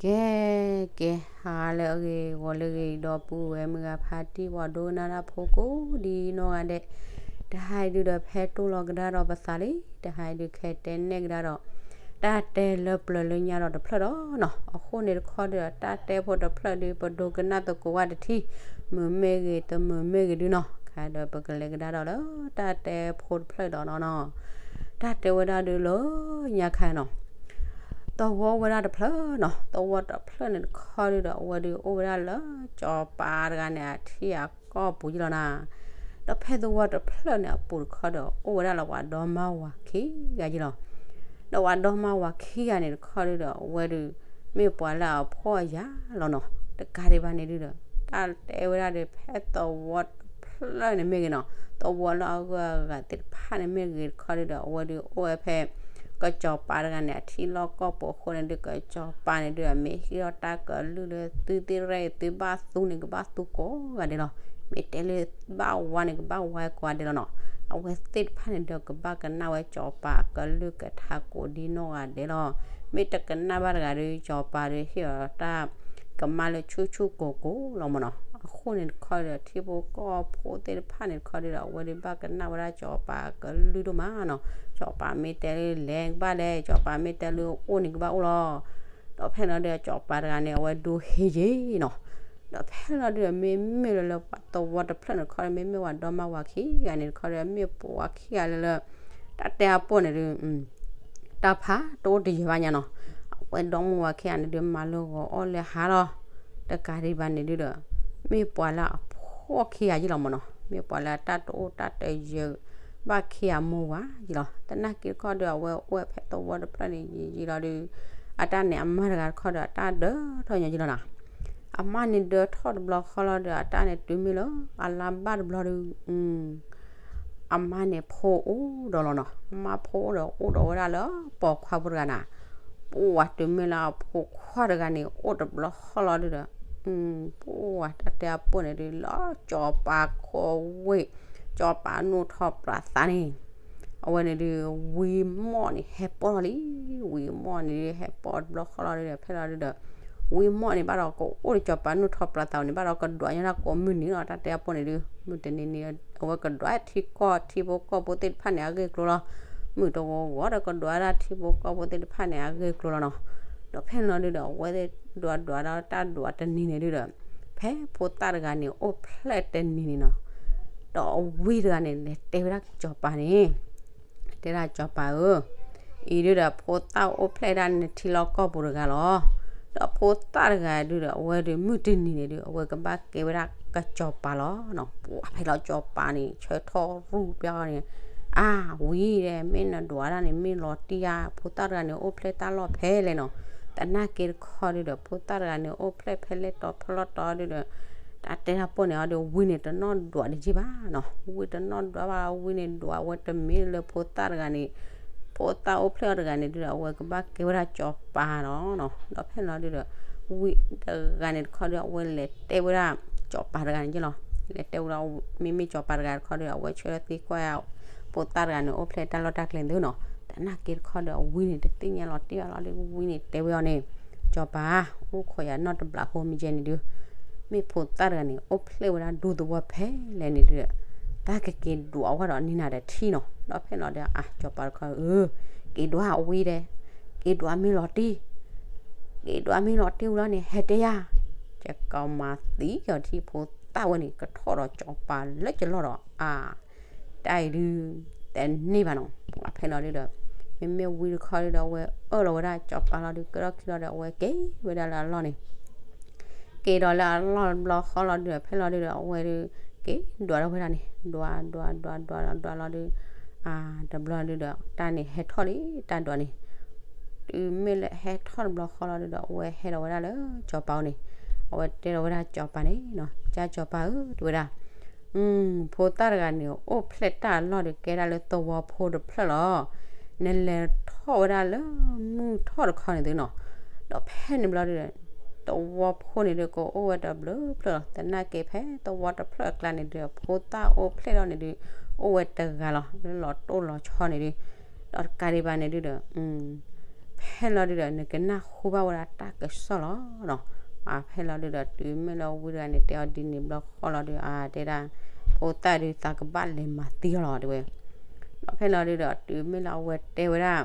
ကဲ ကဲ ဟါလၢအဂ့ၤ ဂီၤလၢအဂ့ၤ ဒီပုၢ်ဝဲၢ်မုၢ်ဂၤဖါတံၢ် ပှၤဒိကနၣ်တၢ်ဖိကိးဒ်နီၢ်ဂၤဒဲး, တဟါအံၤဒုဒီးဖဲတိၢ်လီၤကဒါဒီးပသးလံ, တဟါအံၤဒုခဲတဲနဲၣ်ကဒါဒီး တၢ်တဲလၢပျၢၤလၢညါဒီးတဖျၢၣ်ဒီးနီၤ, အဃိန့ၣ်တခီဒီး တၢ်တဲဖိတဖျၢၣ်ဒု ပဒိကနၣ်သကိးဝဲတထံၣ်, မုာ်မ့ၢ်ဂ့ၤ တမုာ်မ့ၢ်ဂ့ၤဒုနီၤ, ခဲဒီးပကလဲၤကဒါဒီးလၢတၢ်တဲဖိတဖျၢၣ်ဒီးနီၤနီၤ, တၢ်တဲဝဲဒၣ်ဒုလၢညါခါနီၤ သဝီအိၣ်ဝဲဒၣ်တဖျၢၣ်နီၤ, သဝီတဖျၢၣ်န့ၣ်တခီဒုဒီး အဝဲဒုအိၣ်ဝဲဒၣ်လၢ စီၤပၤတဂၤန့ၣ် အထံအကီၢ်ပူၤယလီၤနၤ, ဒီးဖဲသဝီတဖျၢၣ်န့ၣ်အပူၤတခီဒီး အိၣ်ဝဲဒၣ်လၢပှၤဒီမါဝၤခံဂၤယလီၤ, ဒီးပှၤဒီမါဝၤခံဂၤန့ၣ်တခီဒုဒီး အဝဲဒု မ့ၢ်ပှၤလၢအဖှီၣ်အယာ်လီၤနီၤ, တကးဒံးဘၣ်န့ၣ်ဒုဒီး တၢ်တဲဝဲဒၣ်ဒု ဖဲသဝီတဖျၢၣ်န့ၣ်မ့ၢ်ဂ့ၤနီၤ, သဝီလၢအဂုၤအဂၤသ့ၣ်တဖၣ်န့ၣ်မ့ၢ်ဂ့ၤတခီဒုဒီး အဝဲဒုအိၣ်ဝဲဖဲ ကစီၤပၤတဂၤန့ၣ် အထံလီၢ်ကီၢ်ပူၤအဃိန့ၣ်ဒု ကစီၤပၤန့ၣ်ဒု အမ့ၢ်ဟ့ၣ်အီၣ်တၢ်ကလုၢ်လၢသုသ့ၣ်ရဲၣ် သုဘၣ်သူန့ၣ် ကဘၣ်သူကိးဂၤဒဲးလီၤ, မ့ၢ်တဲလၢဘၣ်ဝါန့ၣ် ကဘၣ်ဝါကိးဂၤဒဲးလီၤနီၤ, အဝဲသ့ၣ်တဖၣ်န့ၣ်ဒီး ကဘၣ်ကနၣ်ဝဲစီၤပၤအကလုၢ်ကထါကိးဒ်နီၢ်ဂၤဒဲးလီၤ, မ့ၢ်တကနၣ်ဘၣ်တဂၤဒီး စီၤပၤဒီးဟ့ၣ်အီၤတၢ် ကမၣ်လၢဆူၣ်ဆူၣ်ကိၤကိၤလီၤမ့ၢ်နီၤ, အဃိန့ၣ်တခီဒီး ထံဖိကီၢ်ဖိသ့ၣ်တဖၣ်န့ၣ်တခီဒုဒီး အဝဲဒုဘၣ်ကနၣ်ဝဲဒၣ်စီၤပၤအကလုၢ်ဒိၣ်မးနီၤ, စီၤပၤမ့ၢ်တဲလၢလဲၤကဘၣ်လဲၤ, စီၤပၤမ့ၢ်တဲလၢအိၣ်န့ၣ်ကဘၣ်အိၣ်လီၤ, ဒီးဖဲန့ၣ်လီၤဒု စီၤပၤတဂၤန့ၣ် အဝဲဒိဟ့ယ့ၤနီၤ, ဒီးဖဲန့ၣ်လီၤဒု မ့မ့ၢ်လၢလၢပှၤသဝီတဖျၢၣ်န့ၣ်တခီဒီး မ့မ့ၢ်ပှၤဒီမါဝၤခံဂၤန့ၣ်တခီဒီး မ့ၢ်ပှၤခံဂၤလၢလၢ တၢ်တဲအပိၢ်န့ၣ်ဒု တၢ်ဖးတအိၣ်တယၢၤဘၣ်ညါနီၤ, အဝဲဒီမါဝၤခံဂၤန့ၣ်ဒု မၤလၢဂီၤအီၣ်လၢဟါလီၤ, တကးဒံးဘၣ်န့ၣ်ဒုဒီး မ့ၢ်ပှၤလၢအဖှီၣ်ခံဂၤယလီၤမ့ၢ်နီၤ, မ့ၢ်ပှၤလၢအတၢ်တအိၣ်တၢ်တယၢၤဘၣ်ခံဂၤမိၢ်ဝၤယလီၤ, သနာ်က့တခီဒီး အဝဲအိၣ်ဝဲဖဲသဝီတဖျၢၣ်န့ၣ်ယံာ်ယံာ်လီၤဒု အတၢ်န့ၣ်အမါတဂၤတခီဒီး အတၢ်ဒၢထီၣ်ညီယလီၤနီၤ, အမါန့ၣ်ဒၢထီၣ်တဘျီဃီလီၤဒီး အတၢ်န့ၣ်တုၤမ့ၢ်လၢအလါဘၣ်တဘျီဒု အမါန့ၣ်ဖိအိၣ်ဒီးလီၤနီၤ, အမါဖိအိၣ်ဒီးအိၣ်ဒီးဝဲဒၣ်လၢပိာ်ခွါဖိတဂၤနၤ, ပှၤတုၤမ့ၢ်လၢအဖိခွါတဂၤန့ၣ် အိၣ်တဘျီဃီလီၤဒုဒီး ပှၤတၢ်တဲအပိၢ်န့ၣ်ဒု လၢစီၤပၤခိးဝ့ၢ်, စီၤပၤနူၢ်ထီၣ်ပျၢ်သးန့ၣ် အဝဲန့ၣ်ဒု ဝံမီၣ်န့ၣ်ဟဲပိာ်ထီၣ်လံ, ဝံမီၣ်န့ၣ်ဒု ဟဲပိာ်တဘျီဃီလီၤဒုဒီး ဖဲလီၤဒုဒီး ဝံမီၣ်န့ၣ်ဘၣ်ဒီးကအိၣ်ဒီးစီၤပၤနူၢ်ထီၣ်ပျၢ်သးန့ၣ် ဘၣ်ဒီးကဒွးညါတၢ်ကိးမုၢ်နံၤလီၤ, တၢ်တဲအပိၢ်န့ၣ်ဒု မုၢ်တနံၤန့ၣ် အဝဲကဒွးထံကီၢ်ထံဖိကီၢ်ဖိသ့ၣ်တဖၣ်န့ၣ် အဂ့ၢ်ကျိၤလီၤ, မုၢ်တဂီၤဂီၤဒီးကဒွးဒၣ်ထံဖိကီၢ်ဖိသ့ၣ်တဖၣ်န့ၣ် အဂ့ၢ်ကျိၤလီၤနီၤ, ဒီးဖဲန့ၣ်လီၤဒုဒီး အဝဲဒွးဒွးဒီးတၢ်ဒွးတနံၤန့ၣ်ဒုဒီး ဖဲဖိသၣ်တဂၤန့ၣ် အိၣ်ဖျဲၣ်တနံၤန့ၣ်နီၤ, ဒီးအဝံတဂၤန့ၣ် လဲၤတဲဝဲဒၣ်စီၤပၤန့ၣ် တဲဒၣ်စီၤပၤဧၢ, အံၤဒုဒီးဖိသၣ်အိၣ်ဖျဲၣ်ဒၣ်နထံလီၢ်ကီၢ်ပူၤတဂၤလီၤ, ဒီးဖိသၣ်တဂၤဒုဒီး အဝဲဒုမုၢ်တနံၤန့ၣ်ဒု အဝဲကဘၣ်ကဲဝဲဒၣ်ကစီၤပၤလီၤနီၤ, ပှၤဖဲလီၤစီၤပၤန့ၣ် ဆၢထီၣ်ရူၢ်ပျီန့ၣ်, အါ ဝံၤဒီး မ့ၢ်နဒွးဒၣ်န့ၣ် မ့ၢ်လီၤတံၢ်ဧါ, ဖိသၣ်တဂၤန့ၣ် အိၣ်ဖျဲၣ်တၢ်လီၢ်ဖဲလဲၣ်နီၤ, သနာ်က့တခီဒုဒီး ဖိသၣ်တဂၤန့ၣ် အိၣ်ဖျဲၣ်ဖဲလဲၣ်တီၤဖဲလဲၣ်တီၤဒုဒီး တၢ်တဲတၢ်ပိၢ်န့ၣ်အီၤဒီး ဝံန့ၣ်တနီၣ်ဒွးတယံာ်ဘၣ်နီၤ, ဝံတနီၣ်ဒွးဘၣ်, ဝံန့ၣ်ဒွးဝဲတမံၤလၢဖိသၣ်တဂၤန့ၣ်, ဖိသၣ်အိၣ်ဖျဲၣ်အီၤတဂၤန့ၣ်ဒုဒီး အဝဲကဘၣ်ကဲဝဲဒၣ်စီၤပၤလီၤနီၤ, ဒီးဖဲန့ၣ်လီၤဒုဒီး ဝံတဂၤန့ၣ်တခီဒီး အဝဲလဲၤတဲဝဲဒၣ် စီၤပၤတဂၤန့ၣ်က့လီၤ, လဲၤတဲဝဲဒၣ် မ့မ့ၢ်စီၤပၤတဂၤတခီဒီး အဝဲဆှၢလၢသံကွၢ် ဖိသၣ်တဂၤန့ၣ် အိၣ်ဖျဲၣ်တၢ်လီၢ်တၢ်ကျဲသ့နီၤ, သနာ်က့တခီဒီး အဝံန့ၣ်တသ့ၣ်ညါလီၤတံၢ်ဘၣ်လီၤဒီး ဝံန့ၣ်တဲဝဲအီၤန့ၣ်, စီၤပၤ, အိၣ်ခိးယၤနီၢ်တဘျီဃီမ့ၢ်ကဲန့ၣ်ဒု မ့ၢ်ဖိသၣ်တဂၤန့ၣ် အိၣ်ဖျဲၣ်ဝဲဒၣ်ဒူသဝီဖဲလဲၣ်န့ၣ်ဒု တၢ်ကက့ၤဒွးဝဲဒီးနံၤနၤဒီးထံနီၤ, ဒီးဖဲန့ၣ်လီၤဒီး အါ စီၤပၤတခီ အၢ က့ၤဒွးအဝံဒီး က့ၤဒွးမ့ၢ်လီၤတံၢ်, က့ၤဒွးမ့ၢ်လီၤတံၢ်ဝံၤလီၤန့ၣ် ဟဲတဲယၤ, ကကီမၤသံကီၤထံဖိသၣ်ဝဲန့ၣ် ကထီၣ်ဒီးစီၤပၤလၢကလီၢ်ဒီး အါ တၢ်အံၤဒု တန့ၢ်ဘၣ်နီၤ, ပှၤဖဲလီၤဒုဒီး မ့မ့ၢ်ဝံတခီဒုဒီး အဝဲအၢၣ်လီၤဝဲဒၣ်စီၤပၤလီၤဒု ကဒီၣ်ခံလီၤဒီး အဝဲက့ၤဝဲဒၣ်လၢအလီၢ်န့ၣ်, က့ၤဒီးလၢအလီၢ်တဘျီဃီလီၤဒုဒီး ဖဲလီၤဒုဒီး အဝဲဒု က့ၤဒွးထီၣ်ဝဲဒၣ်န့ၣ် ဒွးဒွးဒွးဒွးဒွးလီၤဒု အါ တဘျီဒုဒီး တၢ်န့ၣ်ဟဲထီၣ်လံ တၢ်ဒွးန့ၣ်, တုၤမ့ၢ်လၢဟဲထီၣ်တဘျီဃီလီၤဒုဒီး အဝဲဟဲလီၤဝဲဒၣ်လၢစီၤပၤအိၣ်န့ၣ်, အဝဲတဲလီၤဝဲဒၣ်စီၤပၤန့ၣ်နီၤ, ကၢ်စီၤပၤဧၢ တဲဝဲဒၣ် ဖိသၣ်တဂၤန့ၣ် အိၣ်ဖျဲၣ်တၢ်အလီၢ်ဒီး ကဲဒၣ်လၢသဝီဖိတဖျၢၣ်လီၤ. နလဲၤထီၣ်ဝဲဒၣ်လၢမုၢ်ထီၣ်တခီန့ၣ်သုနီၤ, ဒီးဖဲန့ၣ်ဘျီဒီး သဝီဖိန့ၣ်ဒီး ကအိၣ်ဝဲတဘျုးဖျၢၣ်လီၤ. သနာ်က့ဖဲသဝီတဖျၢၣ်အကျါန့ၣ်ဒီး ဖိသၣ်အိၣ်ဖျဲၣ်ထီၣ်န့ၣ်ဒီး အိၣ်ဝဲတဂၤလီၤ လၢလီၤတိၢ်လီၤဆီန့ၣ်ဒီး, ဒီးတကးဒံးဘၣ်န့ၣ်ဒုဒီး ဖ ဖဲလီၤဒုဒီး နကနၢ်ဟူဘၣ်ဝဲဒၣ်တၢ်ကစီၣ်လီၤနီၤ. ဖဲလီၤဒုဒီး တုၤမ့ၢ်လၢဝံတဂၤန့ၣ် တဲအီၤဒ်န့ၣ်ဘျီဃီလီၤဒု အတဲဒၣ် ဖိသၣ်ဒု သးကဘၣ်လဲၤမၤသံအီၤလီၤ တဲဝဲ. ဒီးဖဲလီၤဒုဒီး တုၤမ့ၢ်လၢအဝဲတဲဝဲဒၣ်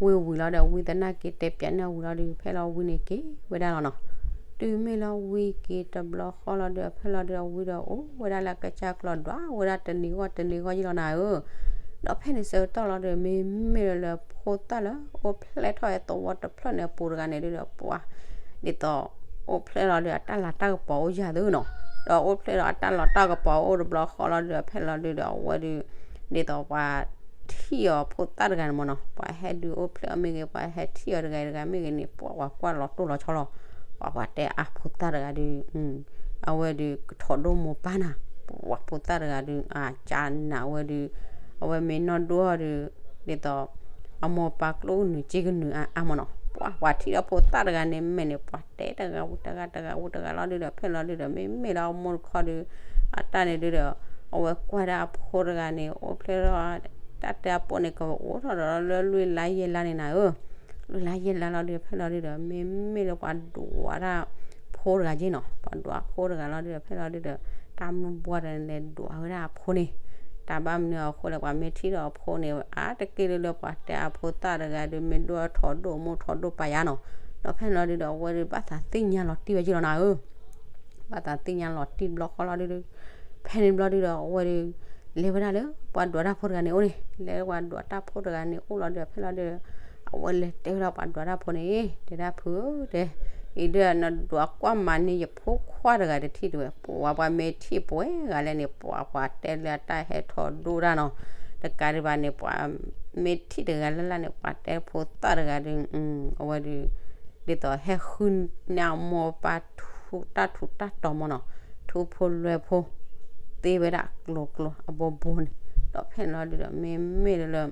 ဝံဝံၤလီၤဒီး ဝံသနာ်က့တဲပၠးန့ၢ်ဝံလီၤဒု ဖဲလီၤဝံန့ၣ်က့ၤဝဲဒၣ်လီၤနီၤ. တုၤမ့ၢ်လၢဝံက့ၤတဘျီဃီလီၤဒု ဖဲလီၤဒုဒီး ဝံဒီးအိၣ်ဝဲဒၣ်လၢကစၢ်ကျီၢ်ဒွးဝဲဒၣ်တနံၤဂီၢ်တနံၤဂီၢ်ယ့ၣ်လီၤနၤဧၢ. ဒီးဖဲန့ၣ်ဆၢကတီၢ်လီၤဒီး မ့မ့ၢ်လၢလၢဖိသၣ်လၢ အိၣ်ဖျဲၣ်ထီၣ်ဝဲသဝီတဖျၢၣ်န့ၣ်အပူၤတဂၤန့ၣ်ဒုဒီး ပှၤ ဒ်သိး အိၣ်ဖျဲၣ်လီၤဒု အတၢ်လၤတၢ်ကပီၤအိၣ်ယၤသုနီၤ. ဒီးအိၣ်ဖျဲၣ်ဒီးအတၢ်လၤတၢ်ကပီၤအိၣ်တဘျီဃီလီၤဒုဒီး ဖဲလီၤဒုဒီး အဝဲဒု ဒ်သိးပှၤထံၣ်အီၤဖိသၣ်တဂၤန့ၣ်မ့ၢ်နီၤ, ပှၤဟဲဒုးအိၣ်ဖျဲၣ်အီၤမ့ၢ်ဂ့ၤ ပှၤဟဲထံၣ်အီၤတဂၤတဂၤမ့ၢ်ဂ့ၤန့ၣ် ပှၤကွၢ်လီၤတိၢ်လီၤဆီလီၤ. ပှၤပှၤတဲအါဖိသၣ်တဂၤဒု အဝဲဒု ကထီၣ်ဒိၣ်မိၢ်ပၢ်နၤ, ပှၤဖိသၣ်တဂၤဒု အကၢနၤဝဲဒု အဝဲမ့ၢ်နီၢ်ဒိၣ်အီၤဒု ဒ်သိး အမိၢ်ပၢ်ကျိၣ်နုာ်စ့ကနုာ်အါအါမ့ၢ်နီၤ. ပှၤပှၤထံၣ်ဒီးဖိသၣ်တဂၤန့ၣ် မဲာ်န့ၣ် ပှၤတဲတဂၤဝံၤတဂၤ တဂၤဝံၤတဂၤလီၤဒုဒီး ဖဲလီၤဒုဒီး မ့မ့ၢ်လၢအမိၢ်တခီဒု အတၢ်န့ၣ်ဒုဒီး အဝဲကွၢ်ဒၣ်အဖိတဂၤန့ၣ် အိၣ်ဖျဲၣ်ထီၣ် တၢ်တဲအပိာ်န့ၣ် ကအိၣ်ထီၣ်ဒီးလၢလွံၢ်လါယဲၢ်လါန့ၣ်နၤဧၢ. လွံၢ်လါယဲၢ်လါလီၤဒု ဖဲလီၤဒုဒီး မ့မ့ၢ်လၢပှၤဒွးဒၣ်ဖိတဂၤက့နီၤ, ပှၤဒွးဖိတဂၤလီၤဒုဒီး ဖဲလီၤဒုဒီး တၢ်မုၢ်ဘှီၣ်တဂၤန့ၣ်လဲၤဒွးဝဲဒၣ်အဖိန့ၣ်, တၢ်ဘၣ်မနုၤအဃိလဲၣ် ပှၤမ့ၢ်ထံၣ်ဒီးအဖိန့ၣ် အါတက့ၢ်လၢလၢပှၤတဲအဖိသၣ်တဂၤဒု မ့ၢ်ဒိၣ်ထီၣ်ဒိၣ်မိၢ်ထီၣ်ဒိၣ်ပာ်ယၤနီၤ. ဒီးဖဲန့ၣ်လီၤဒုဒီး အဝဲဒု ဘၣ်သးသ့ၣ်ညါလီၤတံၢ်ဝဲက့လီၤနၤဧၢ. ဘၣ်သးသ့ၣ်ညါလီၤတံၢ်ဘျီဃီလီၤဒုဒီး ဖဲန့ၣ်ဘျီဒုဒီး အဝဲဒု လဲၤဝဲဒၣ်လၢပှၤဒွးတၢ်ဖိတဂၤန့ၣ်အိၣ်န့ၣ်, လဲၤပှၤဒွးတၢ်ဖိတဂၤန့ၣ်အိၣ်လီၤဒုဒီး ဖဲလီၤဒုဒီး အဝဲလဲၤတဲဝဲဒၣ်ပှၤဒွးတၢ်ဖိန့ၣ် တဲဒၣ်ဖုဧၢ တဲ အံၤဒု နဒွးကွၢ်မၤန့ၢ်ယဖိခွါတဂၤတထံၣ်တဲဝဲ, ပှၤပှၤမ့ၢ်ထံၣ်ပှဲၤဂၤလဲၣ်န့ၣ် ပှၤပှၤတဲလၢအတၢ်ဟဲထီၣ်ဒိၣ်တၢ်နီၤ, တကးဒံးဘၣ်န့ၣ် ပှၤမ့ၢ်ထံၣ်တဂၤလၢ်လၢ်န့ၣ် ပှၤတဲဖိသၣ်တဂၤဒု အဝဲဒု ဒ်သိးဟဲဃုန့ၢ်အမိၢ်ပၢ်ထူ တၢ်ထူးတၢ်တီၤမ့ၢ်နီၤ, ထူဖိလွဲဖိ သ့ဝဲဒၣ်ကျိၤကျိၤအဘိဘိန့ၣ်, ဒီးဖဲန့ၣ်လီၤဒုဒီး မ့မ့ၢ်လၢလၢ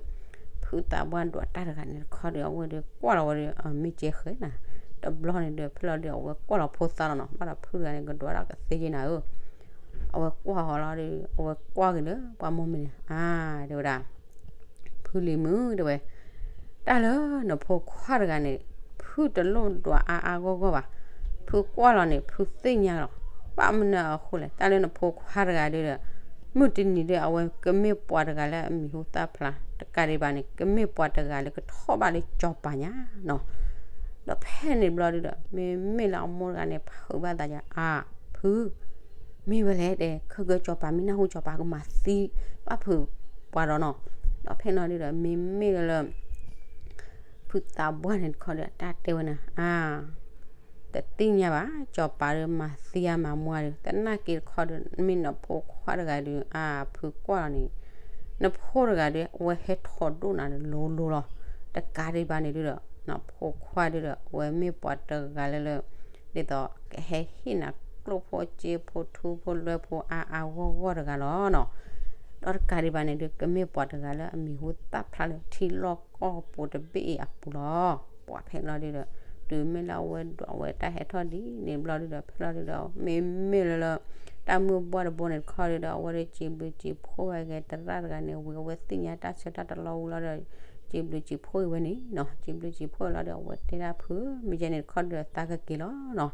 ဖုသးပှၢ်ဒွးတၢ်တဂၤန့ၣ်တခီဒီး အဝဲဒုးကွၢ်လီၤဝဲဒီး မ့ၢ်ကဲဃဲနၤ, တဘျီန့ၣ်ဒီး ဖဲလီၤဒုး အဝဲကွၢ်လီၤဖိသၣ်လီၤနီၤ, ဘၣ်ဒီးဖုတဂၤန့ၣ် ကဒွးတၢ်ကသ့က့နၤဧၢ, အဝဲကွၢ်ဃီလီၤဒီး အဝဲကွၢ်က့ၤလၢပှၤမိၢ်မ့ၢ်န့ၣ် အါ တဲဝဲဒၣ် ဖုလံၤမုၣ် တဲဝဲ, တၢ်လၢနဖိခွါတဂၤန့ၣ် ဖုတလိၣ်ဒွးအါအါဂီၢ်ဂီၢ်ဘၣ်, ဖုကွၢ်လီၤန့ၣ် ဖုသ့ၣ်ညါလီၤ, ဘၣ်မနုၤအဃိလဲၣ် တၢ်လၢနဖိခွါတဂၤဒုဒီး မုၢ်တနံၤဒီး အဝဲကမ့ၢ်ပှၤတဂၤလၢအမံၤဟူသၣ်ဖျါ, တကးဒံးဘၣ်န့ၣ် ကမ့ၢ်ပှၤတဂၤလၢကထီၣ်ဘၣ်လၢစီၤပၤညါနီၤ, ဒီးဖဲန့ၣ်ဘျီဒုဒီး မ့မ့ၢ်လၢအမိၢ်တဂၤန့ၣ် ဖုးဘၣ်သးယါ အါ ဖု မ့ၢ်ဝဲလဲၣ်တဲ ခဲကစီၤပၤမ့ၢ်နၢ်ဟူစီၤပၤကမၤသံဘၣ်ဖုးပှၤဒီးနီၤ, ဒီးဖဲန့ၣ်ဒုဒီး မ့မ့ၢ်လၢလၢ ဖုသးပှၢ်န့ၣ်တခီဒီး တၢ်တဲဝဲန့ၣ် အါ တသ့ၣ်ညါဘၣ် စီၤပၤဒီးမၤသံအမၤမူအါဒီး သနာ်က့တခီဒီး မ့ၢ်နဖိခွါတဂၤဒီး အါ ဖုကွၢ်လီၤန့ၣ် နဖိတဂၤဒီး အဝဲဟဲထီၣ်ဒိၣ်နၤဒီးလိၤလိၤလီၤ, တကးဒံးဘၣ်န့ၣ်ဒုဒီး နဖိခွါဒုဒီး အဝဲမ့ၢ်ပှၤတဂၤလၢလၢ ဒ်သိး ကဟဲဟ့ၣ်နၤကျိၣ်ဖိစ့ဖိထူဖိလွဲဖိအါအါဂီၢ်ဂီၢ်တဂၤလီၤနီၤ, ဒီးတကးဒံးဘၣ်န့ၣ်ဒုး ကမ့ၢ်ပှၤတဂၤလၢအမံၤဟူသၣ်ဖျါလၢထံလီၢ်ကီၢ်ပူၤတဘ့ၣ်အံၤအပူၤလီၤ, ပှၤဖဲလီၤဒုဒီး တုၤမ့ၢ်လၢအဝဲဒွးဝဲတၢ်ဟဲထီၣ်ဒ်န့ၣ်ဘျီဒုဒီး ဖဲလီၤဒုဒီး မ့မ့ၢ်လၢလၢ တၢ်မုၢ်ဘှီၣ်တဘိန့ၣ်တခီဒုဒီး အဝဲဒုးစံးဘျုးစံးဖှိၣ်ဝဲက့ၤသရၣ်တဂၤန့ၣ် ဝံၤအဝဲသ့ၣ်ညါတၢ်ဆၢတၢ်တလီၢ်ဝံၤလီၤဒီး စံးဘျုးစံးဖှိၣ်က့ၤဝဲန့ၣ်နီၤ, စံးဘျုးစံးဖှိၣ်လီၤဒီး အဝဲတဲဒၣ်ဖု မ့ၢ်ကဲန့ၣ်တခီဒုဒီးသးကက့ၤလီၤနီၤ,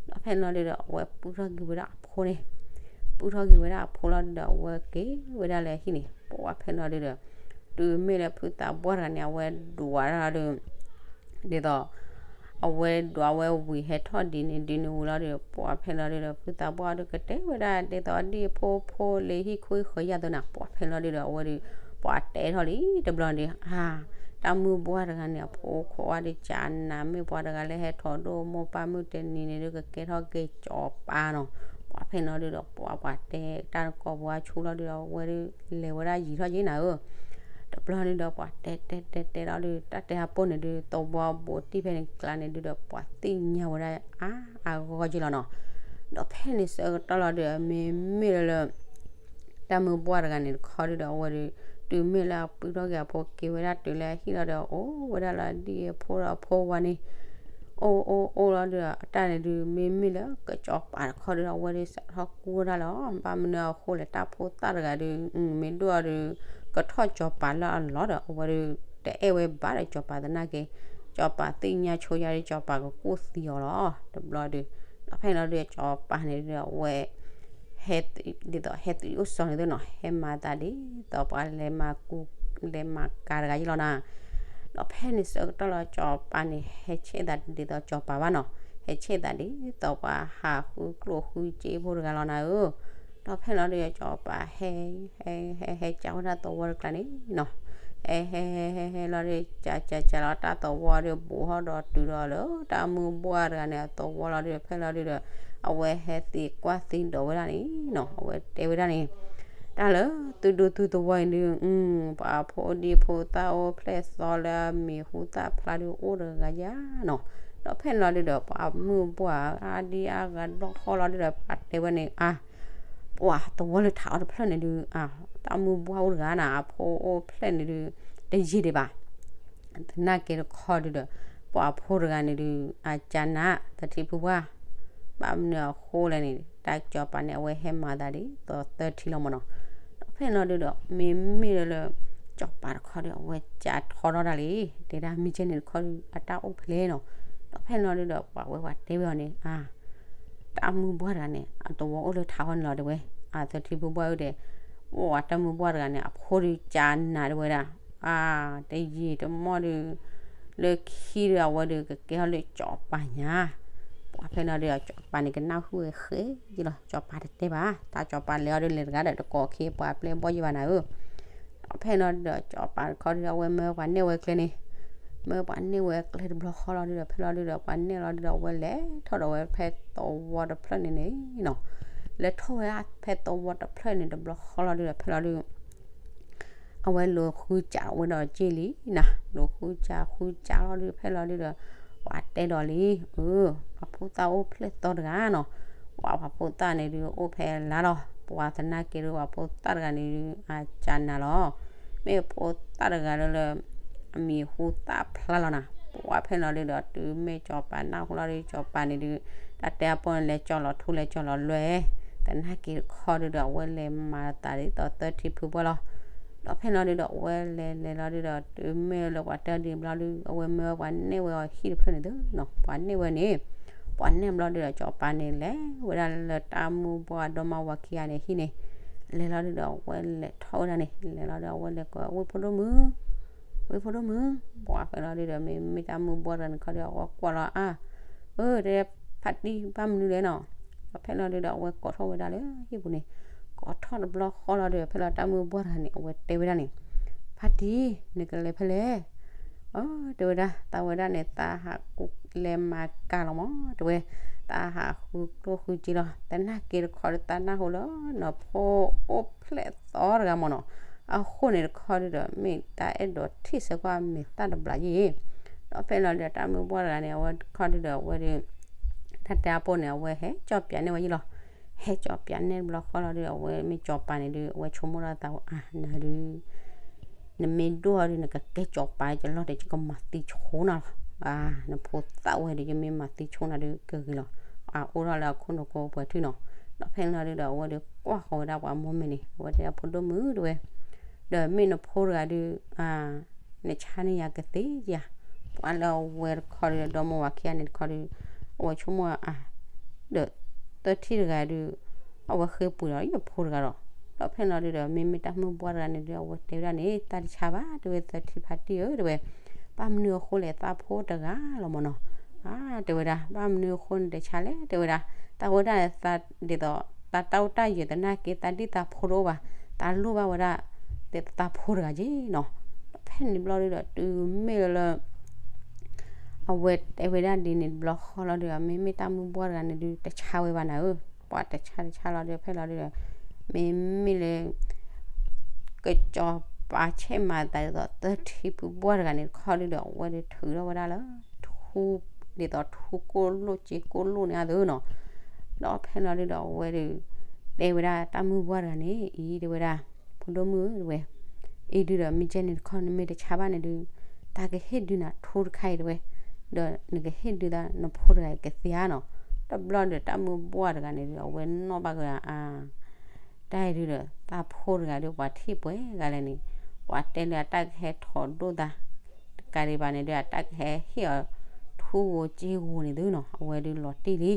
ဒီးဖဲလီၤဒုဒီး အဝဲပုၢ်ထီၣ်က့ၤဝဲဒၣ်အဖိန့ၣ် ပုၢ်ထီၣ်က့ၤဝဲဒၣ်အဖိလီၤဒုဒီး အဝဲက့ၤဝဲဒၣ်လၢဟံၣ်န့ၣ် ပှၤဖဲလီၤဒုဒီး တုၤမ့ၢ်လၢဖုသးပှၢ်တဂၤန့ၣ် အဝဲဒွးဒၣ်လီၤဒု ဒ်သိး အဝဲဒွးဝဲဝံၤဟဲထီၣ်ဒ်န့ၣ်ဒ်န့ၣ်ဝံၤလီၤဒီး ပှၤဖဲလီၤဒုဒီး ဖုသးပှၢ်ဒုကတဲဝဲဒၣ် ဒ်သိးဒ်အဖိဖိလၢဟံၣ်ခိၣ်ဟံၣ်ဃၢၤယၢ်သိးနၤ ပှၤဖဲလီၤဒုဒီး အဝဲဒု ပှၤတဲထီၣ်လံတဘျီဒု အါ တၢ်မုၢ်ဘှီၣ်တဂၤန့ၣ် အဖိခွါဝဲဒုကၢနၤ မ့ၢ်ပှၤတဂၤလၢဟဲထီၣ်ဒိၣ်မိၢ်ပၢ်မုၢ်တနံၤန့ၣ်ဒု ကကဲထီၣ်က့ၤစီၤပၤနီၤ, ပှၤဖဲလီၤဒုဒီး ပှၤပှၤတဲတၢ်တကိးပှၤဆူလီၤဒုဒီး အဝဲဒု လဲၤဝဲဒၣ်ယံၤထီၣ်က့ၤနၤဧၢ တဘျီဒုဒီး ပှၤတဲတဲတဲတဲလီၤဒု တၢ်တဲဟးပိၢ်န့ၣ်ဒု သဝီဘိးတံၢ်ဖဲန့ၣ်ကျါန့ၣ်ဒုဒီး ပှၤသ့ၣ်ညါဝဲဒၣ်အါအါဂီၢ်ဂီၢ်က့လီၤနီၤ, ဒီးဖဲန့ၣ်ဆၢကတီၢ်လီၤဒု မ့မ့ၢ်လၢလၢ တၢ်မုၢ်ဘှီၣ်တဂၤန့ၣ်တခီဒုဒီး အဝဲဒု တုၤမ့ၢ်လၢအပုၢ်ထီၣ်က့ၤအဖိက့ၤဝဲဒၣ်တုၤလၢအဟံၣ်လီၤဒီး အိၣ်ဝဲဒၣ်လၢဒ်အဖိဒီးအဖိဝါန့ၣ် အိၣ်အိၣ်အိၣ်လီၤဒုဒီး အတၢ်န့ၣ်ဒု မ့မ့ၢ်လၢကစီၤပၤတခီဒုဒီး အဝဲဒုစးထီၣ်ကူဝဲဒၣ်လီၤ, ဘၣ်မနုၤအဃိလဲၣ် တၢ်ဖိသၣ်တဂၤဒု မ့ၢ်ဒိၣ်အီၤဒု ကထီၣ်စီၤပၤလၢအလီၢ်ဒီး အဝဲဒု တအဲၣ်ဝဲဘၣ်ဒီး စီၤပၤသနာ်က့ စီၤပၤသ့ၣ်ညါဆိယါဒီး စီၤပၤကကူၣ်သံအီၤလီၤ တဘျီဒုး. ဒီးဖဲန့ၣ်လီၤဒုး စီၤပၤန့ၣ်ဒုး အဝဲ ဟဲ ဒ်သိးဟဲသုးအိၣ်စီၤန့ၣ်သ့ၣ်နီၤ ဟဲမၤသးဒ်သိးပှၤလဲၤမၤကူ လဲၤမၤကၤတဂၤယ့ၣ်လီၤနၤ. ဒီးဖဲန့ၣ်ဆၢကတီၢ်လီၤ စီၤပၤန့ၣ် ဟဲဆဲးသးဒ်သိးစီၤပၤဘၣ်နီၤ, ဟဲဆဲးသးဒ်သိးပှၤဟးဃုကျိၣ်ဃုစ့ဖိတဂၤလီၤနၤဧၢ. ဒီးဖဲန့ၣ်လီၤဒုး စီၤပၤဟဲ ဟဲ ဟဲ ဟဲကးဝဲဒၣ်သဝီတကျါန့ၣ်နီၤ, ဟဲ ဟဲ ဟဲ ဟဲ ဟဲလီၤဒုး ကး ကး ကးလီၤတၢ်သဝီဒီး ဘူးထီၣ်ဒီးတုၤဒီးလၢတၢ်မုၢ်ဘှၢ်တဂၤန့ၣ် အသဝီလီၤဒုး ဖဲလီၤဒုးဒီး အဝဲဟဲသံကွၢ်သံဒိးဝဲဒၣ်န့ၣ်နီၤ, အဝဲတဲဝဲဒၣ်န့ၣ် တၢ်လၢသုဒူသုသဝီအံၤဒုး ပှၤဖိဒံဖိသၣ်အိၣ်ဖျဲၣ်သီလၢအမံၤဟူသၣ်ဖျါဒုးအိၣ်တဂၤယါနီၤ. ဒီးဖဲန့ၣ်လီၤဒုးဒီး ပှၤမုၢ်ဘှၢ်အါဒံအါဂၤတဘျီဃီလီၤဒုးဒီး ပှၤတဲဝဲန့ၣ် အါ ပှၤသဝီလၢထးအီၤတဖျၢၣ်န့ၣ်ဒုး အါ တၢ်မုၢ်ဘှၢ်အိၣ်တဂၤနၤ အဖိအိၣ်ဖျဲၣ်န့ၣ်ဒုး တယံာ်ဒံးဘၣ်. သနာ်က့တခီဒုးဒီး ပှၤဖိတဂၤန့ၣ်ဒုး အကးနး သထံဖုဘှၢ် ဘၣ်မနုၤအဃိလဲၣ်န့ၣ် တၢ်စီၤပၤန့ၣ် အဝဲဟဲမၤသးဒ်သိးသၢထံလီၤမၢ်နီၤ. ဒီးဖဲန့ၣ်လီၤဒုးဒီး မ့မ့ၢ်လၢ စီၤပၤတခီဒုး အဝဲကးထီထီၣ်ဒၣ်လံ တဲဒၣ်မ့ၢ်ကဲန့ၣ်တခီဒုး အတၢ်အိၣ်ဖဲလဲၣ်နီၤ. ဒီးဖဲန့ၣ်လီၤဒုးဒီး ပှၤဝဲပှၤတဲဝဲအီၤန့ၣ် အါ တၢ်မုၢ်ဘှၢ်တဂၤန့ၣ် အသဝီအိၣ်လၢထးအီၤန့ၣ်လီၤတဲဝဲ, အသထံဖုဘှၢ်ဧၢတဲ, အိၣ်ဝဲတၢ်မုၢ်ဘှၢ်တဂၤန့ၣ် အဖိဒုးကးနးတဲဝဲဒၣ်, အါ တယံာ်တမီၢ်ဒုး လၢခံဒုးအဝဲဒုးကကဲထီၣ်လၢစီၤပၤညါ, ပှၤဖဲန့ၣ်လီၤဒုး စီၤပၤန့ၣ်ကနၢ်ဟူဝဲဃဲယလီၤ, စီၤပၤတတဲဘၣ်, တၢ်စီၤပၤလဲၤအီၤဒုးလဲၤတဂၤဒီးတကိးခံပှၤပျဲၢ်ဘီၣ်ယံၤဘၣ်နၤဧၢ ဒီးဖဲန့ၣ်လီၤဒုးဒီး စီၤပၤတခီဒုး အဝဲမၢပှၤနဲၣ်ဝဲကျဲန့ၣ်, မၢပှၤနဲၣ်ဝဲကျဲတဘျီဃီလီၤဒုးဒီး ဖဲလီၤဒုးဒီး ပှၤနဲၣ်လီၤဒုးဒီး အဝဲလဲၤထီၣ်ဒီးဝဲဖဲသဝီတဖျၢၣ်န့ၣ်န့ၣ်နီၤ, လဲၤထီၣ်ဝဲဖဲသဝီတဖျၢၣ်န့ၣ်တဘျီဃီလီၤဒုးဒီး ဖဲလီၤဒုး အဝဲလူၤဃုစးဝဲဒီးက့ၢ်လံနၤ, လူၤဃုစးဃုစးလီၤဒုး ဖဲလီၤဒုးဒီး ပှၤတဲဒီးလံ, အၢ ပှၤဖိသၣ်အိၣ်ဖျဲၣ်သီတဂၤနီၤ, ပှၤပှၤဖိသၣ်န့ၣ်ဒုးအိၣ်ဖဲလါလီၤ, ပှၤသနာ်က့ဒုး ပှၤဖိသၣ်တဂၤန့ၣ်ဒုး အကးနးလီၤ, မ့ၢ်ဖိသၣ်တဂၤလၢလၢ အမံၤဟူသၣ်ဖျါလီၤနၤ, ပှၤဖဲန့ၣ်လီၤဒုးဒီး တုၤမ့ၢ်စီၤပၤနၢ်ဟူလီၤဒုး စီၤပၤန့ၣ်ဒုး တၢ်တဲအပိၢ်န့ၣ် လဲၤကၠီလီၤထူလဲၤကၠီလီၤလွဲၢ်, သနာ်က့တခီဒုးဒီး အဝဲလဲၤမၤသးဒ်သိးသၢထံဖုဘှၢ်လီၤ, ဒီးဖဲန့ၣ်လီၤဒုးဒီး အဝဲလဲၤလဲၤလီၤဒုးဒီး တုၤမ့ၢ်လၢပှၤတဲဒ်န့ၣ်ဘျီဒုး အဝဲမၢပှၤနဲၣ်ဝဲအီၤဟံၣ်တဖျၢၣ်န့ၣ်သ့နီၤ, ပှၤနဲၣ်ဝဲန့ၣ် ပှၤနဲၣ်ဘျီဒုးဒီး စီၤပၤန့ၣ်လဲၤဝဲဒၣ်လၢတၢ်မုၢ်ဘှၢ်ဒီမါဝၤခံဂၤန့ၣ်ဟံၣ်န့ၣ်, လဲၤလီၤဒုးဒီး အဝဲလဲၤထီၣ်ဝဲဒၣ်န့ၣ် လဲၤလီၤဒီး အဝဲလဲၤကိး ဝ့ၢ်ဖိဒိၣ်မုၣ် ဝ့ၢ်ဖိဒိၣ်မုၣ်, ပှၤဖဲလီၤဒုးဒီး မ့မ့ၢ်တၢ်မုၢ်ဘှၢ်တဂၤန့ၣ်ခီဒုး အဝဲကွၢ်လီၤအါ, အၢ တဲ ဖါတံၢ် ဘၣ်မနုၤလဲၣ်နီၤ, ဒီးဖဲလီၤဒုးဒီး အဝဲကိးထီၣ်ဝဲဒၣ်လၢဟံၣ်ပူၤန့ၣ်, ကိးထီၣ်တဘျီဃီလီၤဒုး ဖဲလီၤတၢ်မုၢ်ဘှၢ်တဂၤန့ၣ် အဝဲတဲဝဲဒၣ်န့ၣ်, ဖါတံၢ် နကလဲၤဖဲလဲၣ် အၢ တဲဝဲဒၣ် သးဝဲဒၣ်န့ၣ် သးဟးကူလဲၤမၤကၤလီၤမး တဲဝဲ, သးဟးဃုကျိၣ်ဃုစ့လီၤ, သနာ်က့တခီဒုး သးနၢ်ဟူလၢနဖိအိၣ်ဖျဲၣ်သီတဂၤမးနီၤ, အဃိန့ၣ်တခီဒုးဒီး မ့ၢ်တၢ်အဲၣ်ဒိးထံၣ်ဆၢကွၢ်မဲာ်သၣ်တဘျီယ့ၣ်, ဒီးဖဲလီၤဒုးဒီး တၢ်မုၢ်ဘှၢ်တဂၤန့ၣ် အဝဲတခီဒုးဒီး အဝဲဒုး တၢ်တဲအပိၢ်န့ၣ် အဝဲဟဲကၠီၣ်ပၠးနဲၣ်ဝဲယ့ၣ်လီၤ, ဟဲကၠီၣ်ပၠးနဲၣ်တဘျီဃီလီၤဒုး အဝဲမ့ၢ်စီၤပၤန့ၣ်ဒုး အဝဲဆိကမိၣ်ထီၣ်သးဝဲ အါ နၤဒုး နမ့ၢ်ဒိၣ်ထီၣ်ဒုး နကကဲစီၤပၤ ယလီၢ်တဲ ယကမၤသံဆိနၤလီၤ, အါ နဖိသၣ်ဝဲဒုး ယမ့ၢ်မၤသံဆိနၤဒုး ကဂ့ၤလီၤ, အအိၣ်ထီၣ်လၢအခိၣ်နူာ်ကိးပှဲၤထံၣ်နီၤ, ဒီးဖဲန့ၣ်လီၤဒုးဒီး အဝဲဒုးကွၢ်ဃီၤဝဲဒၣ်ပှၤမိၢ်မ့ၢ်န့ၣ် အဝဲတဲဒၣ် ဖိဒိၣ်မုၣ် တဲဝဲ ဒီးမ့ၢ်နဖိတဂၤဒုး နဆါန့ၢ်ယၤကသ့ဧါ, ပှၤလၢအဝဲတခီဒုး ဒီမိၢ်ဝၤခံဂၤန့ၣ်တခီဒုး အဝဲဆိကမိၣ်အါ ဒီးသၢထံၣ်တဂၤဒုး အဝဲဃ့ပှ့ၤဒီး ယဖိတဂၤဒီး, ဒီးဖဲန့ၣ်လီၤဒုးဒီး မ့မ့ၢ်တၢ်မုၢ်ဘှၢ်တဂၤန့ၣ်ဒုး အဝဲတဲဝဲဒၣ်န့ၣ် တၢ်တဆါဘၣ် တဲဝဲ သၢထံၣ်ဖါတံၢ်ဧၢ တဲဝဲ, ဘၣ်မနုၤအဃိလဲၣ် သးဖိတဂၤလီၤမးနီၤ, အါ တဲဝဲဒၣ် ဘၣ်မနုၤအဃိန့ၣ်တဆါလဲၣ် တဲဝဲဒၣ်, သးဝဲဒၣ်န့ၣ် ဒ်သိး သးတၢ်အိၣ်တၢ်ယၢၤသနာ်က့ သးဒ်သးဖိတအိၣ်ဘၣ်, သးလိၣ်ဘၣ်ဝဲဒၣ် ဒ်သးဖိတဂၤက့နီၤ, ဒီးဖဲန့ၣ်ဘျီဒုးဒီး တုၤမ့ၢ်လၢ အဝဲတဲဝဲဒၣ်ဒ်န့ၣ်တဘျီဃီလီၤဒုး မ့မ့ၢ်တၢ်မုၢ်ဘှၢ်တဂၤန့ၣ်ဒုး တဆါဝဲဘၣ်နၤဧၢ, ပှၤတဆါတဆါလီၤဒုး ဖဲလီၤဒုးဒီး မ့မ့ၢ်လၢ ကစီၤပၤဆဲးမၤသးဒ်သိး သၢထံၣ်ဖုဘှၢ်တဂၤန့ၣ်တခီဒုးဒီး အဝဲဒုးထုးထီၣ်ဝဲဒၣ်လၢ ထူ ဒ်သိးထူကိၣ်လိၣ်စ့ကိၣ်လိၣ်န့ၣ်အသိးနီၤ, ဒီးဖဲလီၤဒုးဒီး အဝဲဒုး တဲဝဲဒၣ် တၢ်မုၢ်ဘှၢ်တဂၤန့ၣ် အံၤ တဲဝဲဒၣ် ဖိဒိၣ်မုၣ် တဲဝဲ, အံၤဒုးဒီး မ့ၢ်ကဲန့ၣ်တခီ နမ့ၢ်တဆါဘၣ်န့ၣ်ဒုး တၢ်ကဟ့ၣ်ဒုးနၤထူတခါအံၤ တဲဝဲ, ဒီးနကဟ့ၣ်ဒုးသးနဖိတဂၤကသ့ဧါနီၤ, တဘျီဒီးတၢ်မုၢ်ဘှၢ်တဂၤန့ၣ်ဒုး အဝဲနီၣ်ဘၣ်က့ၤအါ တၢ်အံၤဒုးဒီး သးဖိတဂၤဒုး ပှၤထံၣ်ပှဲၤဂၤလဲၣ်န့ၣ်, ပှၤတဲလၢအတၢ်ကဟဲထီၣ်ဒိၣ်သး တဂၤဒံးဘၣ်န့ၣ်ဒုး အတၢ်ကဟဲဟ့ၣ်အီၤထူဂိၤစ့ဂိၤန့ၣ်သုနီၤ, အဝဲဒုးလီၤတံၢ်လံ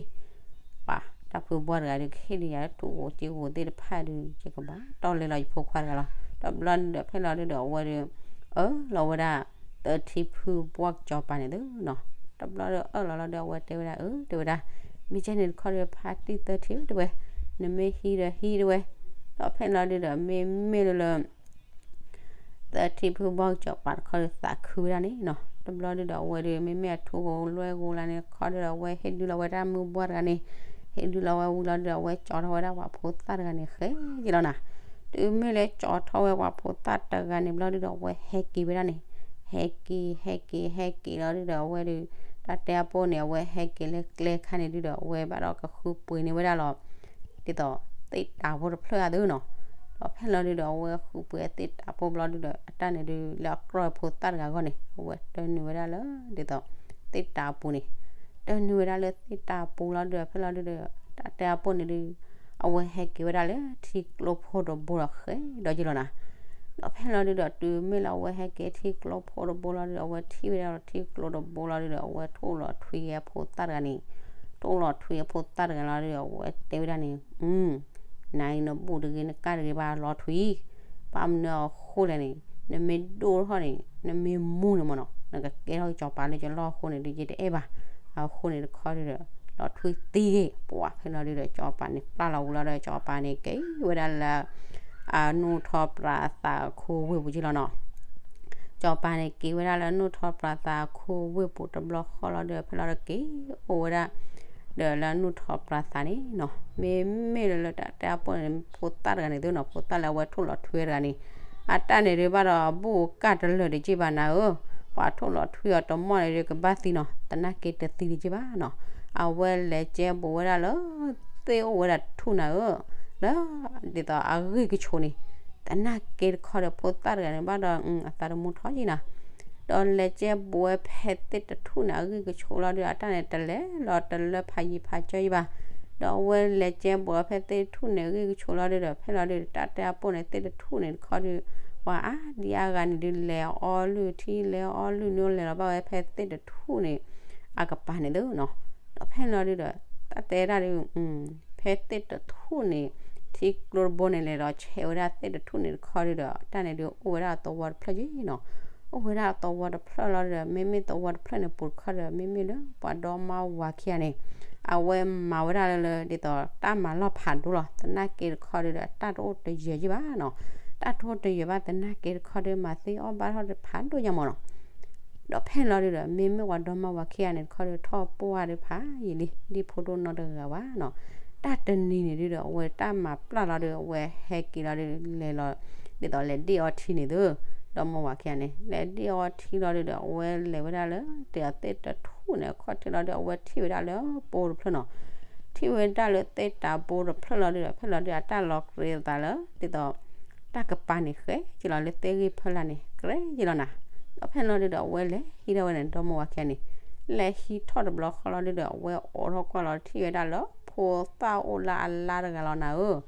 ပှၤတၢ်ဖုဘှီတဂၤဒုး ကဟ့ၣ်ဒုးယၤထူဂိၤစ့ဂိၤသ့ၣ်တဖၣ်ဒုး ယကဘၣ်တီၢ်လဲလီၤယဖိခွါတဂၤလီၤ. တဘျီဒုးဒီး ဖဲလီၤဒုးဒီး အဝဲဒုး အၢၣ်လီၤဝဲဒၣ် သၢထံဖုဘှီကစီၤပၤန့ၣ်သုနီၤ. တဘျီဒုးအၢၣ်လီၤလီၤဒုး အဝဲတဲဝဲဒၣ် အၢ တဲဝဲဒၣ် မ့ၢ်ကဲန့ၣ်တခီဒုး ဖါတံၢ်သၢထံ တဲဝဲ, နမ့ၢ်ဟံးဒီးဟံး တဲဝဲ. ဒီးဖဲလီၤဒုးဒီး မ့မ့ၢ်လၢလၢ သၢထံဖုဘှီကစီၤပၤတခီဒုး သးခုဝဲဒၣ်န့ၣ်နီၤ. တဘျီဒုးဒီး အဝဲဒုး မ့မ့ၢ်အထူဂိၤလွဲဂိၤလၢန့ၣ်တခီဒုးဒီး အဝဲဟ့ၣ်ဒုးလီၤဝဲတၢ်မုၢ်ဘှီတဂၤန့ၣ်, ဟ့ၣ်ဒုးလီၤဝဲဝံၤလီၤဒုးဒီး အဝဲကၠီထီၣ်ဝဲဒၣ်ပှၤဖိသၣ်တဂၤန့ၣ် ဃဲက့ၤလီၤနၤ. တုၤမ့ၢ်လၢကၠီထီၣ်ဝဲပှၤဖိသၣ်တဂၤန့ၣ်ဘျီဒုးဒီး အဝဲဟဲက့ၤဝဲဒၣ်န့ၣ်, ဟဲက့ၤ ဟဲက့ၤ ဟဲက့ၤလီၤဒုးဒီး အဝဲဒုး တၢ်တဲအပိၢ်န့ၣ်အဝဲဟဲက့ၤလၢကျဲခါန့ၣ်ဒုးဒီး အဝဲဘၣ်ဒီးကဃုပှ့ၤန့ၢ်ဝဲဒၣ်လီၤ ဒ်သိးသ့ၣ်တၢ်ဖိတဖျၢၣ်အသိးနီၤ. ဒီးဖဲလီၤဒုးဒီး အဝဲဃုပှ့ၤသ့ၣ်တၢ်ဖိဘျီဒုးဒီး အတၢ်န့ၣ်ဒုး လၢအကြၢးဖိသၣ်တဂၤအဂီၢ်န့ၣ် အဝဲတၢၢ်နုာ်ဝဲဒၣ်လၢ ဒ်သိး သ့ၣ်တၢ်အပူၤန့ၣ်, တၢၢ်နုာ်ဝဲဒၣ်လၢသ့ၣ်တၢ်အပူၤလီၤဒုးဒီး ဖဲလီၤဒုးဒီး တၢ်တဲအပိၢ်န့ၣ်ဒုး အဝဲဟဲက့ၤဝဲဒၣ်လၢထံကျိဖိတဘိဒီး ဃဲဒီးက့ၤလီၤနၤ. ဒီးဖဲလီၤဒုးဒီး တုၤမ့ၢ်လၢအဝဲဟဲက့ၤထံကျိဖိတဘိလီၤဒုးဒီး အဝဲထံၣ်ဝဲဒၣ်လီၤထံကျိတဘိလီၤဒုးဒီး အဝဲထိၣ်လီၤထွံအဖိသၣ်တဂၤန့ၣ်, ထိၣ်လီၤထွံအဖိသၣ်တဂၤလီၤဒုးဒီး အဝဲတဲဝဲဒၣ်န့ၣ်, နၤအံၤနဘူးတဂ့ၤ နကၢ်တဂ့ၤဘၣ် လီၤထွံ, ဘၣ်မနုၤအဃိလဲၣ်န့ၣ် နမ့ၢ်ဒိၣ်ထီၣ်န့ၣ် နမ့ၢ်မူန့ၣ်မ့ၢ်နီၤ နကကဲထီၣ်စီၤပၤလၢယလီၢ်အဃိန့ၣ်ဒုး ယတအဲၣ်ဘၣ်. အဃိန့ၣ်တခီဒုးဒီး လီၤထွံသံဂ့ၤ ပှၤဖဲလီၤဒုးဒီး စီၤပၤန့ၣ်ပျၢ်လီၤဝံၤလီၤဒီး စီၤပၤန့ၣ်က့ၤဝဲဒၣ်လၢ အနူၢ်ထီပြးသးခိၣ်ဝ့ၢ်ပူၤက့လီၤနီၤ. စီၤပၤန့ၣ်က့ၤဝဲဒၣ်လၢနူၢ်ထီပြးသးခိၣ်ဝ့ၢ်ပူၤတဘျီဃီလီၤဒုး ဖဲလီၤဒုးက့ၤအိၣ်ဝဲဒၣ် ဒီးလၢနူၢ်ထီပြးသးန့ၣ်နီၤ မ့မ့ၢ်လၢလၢတၢ်တဲအပိၢ်န့ၣ် ဖိသၣ်တဂၤန့ၣ်သုနီၤ ဖိသၣ်လၢအဝဲထိၣ်လီၤထွံတဂၤန့ၣ် အတၢ်န့ၣ်ဒုးဘၣ်ဒီးဘူးကၢ်တလၢာ်တက့ၢ်ဘၣ်နၤဧၢ, ပှၤထိၣ်လီၤထွံအီၤတမီၢ်န့ၣ်ဒုးကဘၣ်သံနီၤ သနာ်က့တသံတက့ၢ်ဘၣ်နီၤ. အဝဲလဲၤကဲဘူးဝဲဒၣ်လၢ သ့ၣ်အိၣ်ဝဲဒၣ်တထူၣ်နၤဧၢ, လၢ ဒ်သိးအဂံၢ်ကဆိးန့ၣ်, သနာ်က့တခီဒီးဖိသၣ်တဂၤန့ၣ် ဘၣ်ဒီးအသးတမူထီၣ်က့ၤနၤ ဒီးလဲၤကဲဘူးဝဲဖဲသ့ၣ်တထူၣ်န့ၣ် အဂံၢ်ကဆိးလီၤဒုး အတၢ်န့ၣ်တလဲၤလီၤတလၢဖးယံၤဖးကၠီယံၤဘၣ်. ဒီးအဝဲလဲၤကဲဘူးဝဲဖဲသ့ၣ်တထူၣ်န့ၣ် အဂံၢ်ကဆိးလီၤဒုးဒီး ဖဲလီၤဒုး တၢ်တဲအပိၢ်န့ၣ် သ့ၣ်တထူၣ်န့ၣ်တခီဒုး ပှၤအါဒံအါဂၤန့ၣ်ဒုး လဲၤအီလုၢ်ထံ လဲၤအီလုၢ်န့ၣ် လဲၤလီၤဘၣ်ဝဲဖဲသ့ၣ်တထူၣ်န့ၣ် အကပၤန့ၣ်သုနီၤ. ဒီးဖဲလီၤဒုးဒီး တၢ်တဲဒၣ်ဒုး ဖဲသ့ၣ်တထူၣ်န့ၣ် ထံကျိတဘိန့ၣ် လဲၤဒီးဆဲးဝဲဒၣ်သ့ၣ်တထူၣ်န့ၣ်တခီဒုးဒီး တၢ်န့ၣ်ဒုးအိၣ်ဝဲဒၣ်သဝီတဖျၢၣ်က့နီၤ. အိၣ်ဝဲဒၣ်သဝီတဖျၢၣ်လီၤဒုးဒီး မ့မ့ၢ်သဝီတဖျၢၣ်န့ၣ် ပူၤတခီဒီး မ့မ့ၢ်လၢပှၤဒီမါဝၤခံဂၤန့ၣ် အဝဲမၤဝဲဒၣ်လၢလၢ ဒ်သိးတၢ်မၤလီၢ်ဖးဒိၣ်လီၤ. သနာ်က့တခီဒုးဒီး တၢ်တအိၣ်တယၢၤက့ဘၣ်နီၤ. တၢ်တအိၣ်တယၢၤဘၣ် သနာ်က့တခီဒုး မၤသ့အီၣ်ဘၣ်ထီၣ်တဖးဒိၣ်ညါမးနီၤ. ဒီးဖဲလီၤဒုးဒီး မ့မ့ၢ်ပှၤဒီမါဝၤခံဂၤန့ၣ်တခီဒုး ထီၣ်ပှၢ်ဒုးဖးယံာ်လံ ဒ်ဖိဒိၣ်နီတဂၤဘၣ်နီၤ. တၢ်တနံၤန့ၣ်ဒုးဒီး အဝဲတၢ်မၤပျၢ်လီၤဒုး အဝဲဟဲက့ၤလီၤဒုး လဲၤလီၤ ဒ်သိးလဲၤဒ့ၣ်အီထံန့ၣ်သု, ဒီမါဝၤခံဂၤန့ၣ် လဲၤဒ့ၣ်အီထံလီၤဒုးဒီး အဝဲလဲၤဝဲဒၣ်လၢ တၢ်သ့ၣ်တထူၣ်န့ၣ် အခီၣ်ထံးလီၤဒုး အဝဲထံၣ်ဝဲဒၣ်လၢဘိတဖျၢၣ်နီၤ. ထံၣ်ဝဲဒၣ်လၢသ့ၣ်တၢ်ဘိတဖျၢၣ်လီၤဒုးဒီး ဖဲလီၤဒုး အတၢ်လီၤကြ့သးလၢ ဒ်သိး တၢ်ကပၤန့ၣ်ဃဲက့ၤလီၤလၢသ့ၣ်ဂံၢ်ဖၢလာ်န့ၣ် ကြဲက့ၤလီၤနၤ. ဒီးဖဲလီၤဒုးဒီး အဝဲလဲၤဟံးထီၣ်ဝဲန့ၣ် ဒီမါဝၤခံဂၤန့ၣ် လဲၤဟံးထီၣ်တဘျီဃီလီၤဒုးဒီး အဝဲအိးထီၣ်ကွၢ်လီၤ ထံၣ်ဝဲဒၣ်လၢ ဖိသၣ်အိၣ်လၢအလါတဂၤလီၤနၤဧၢ.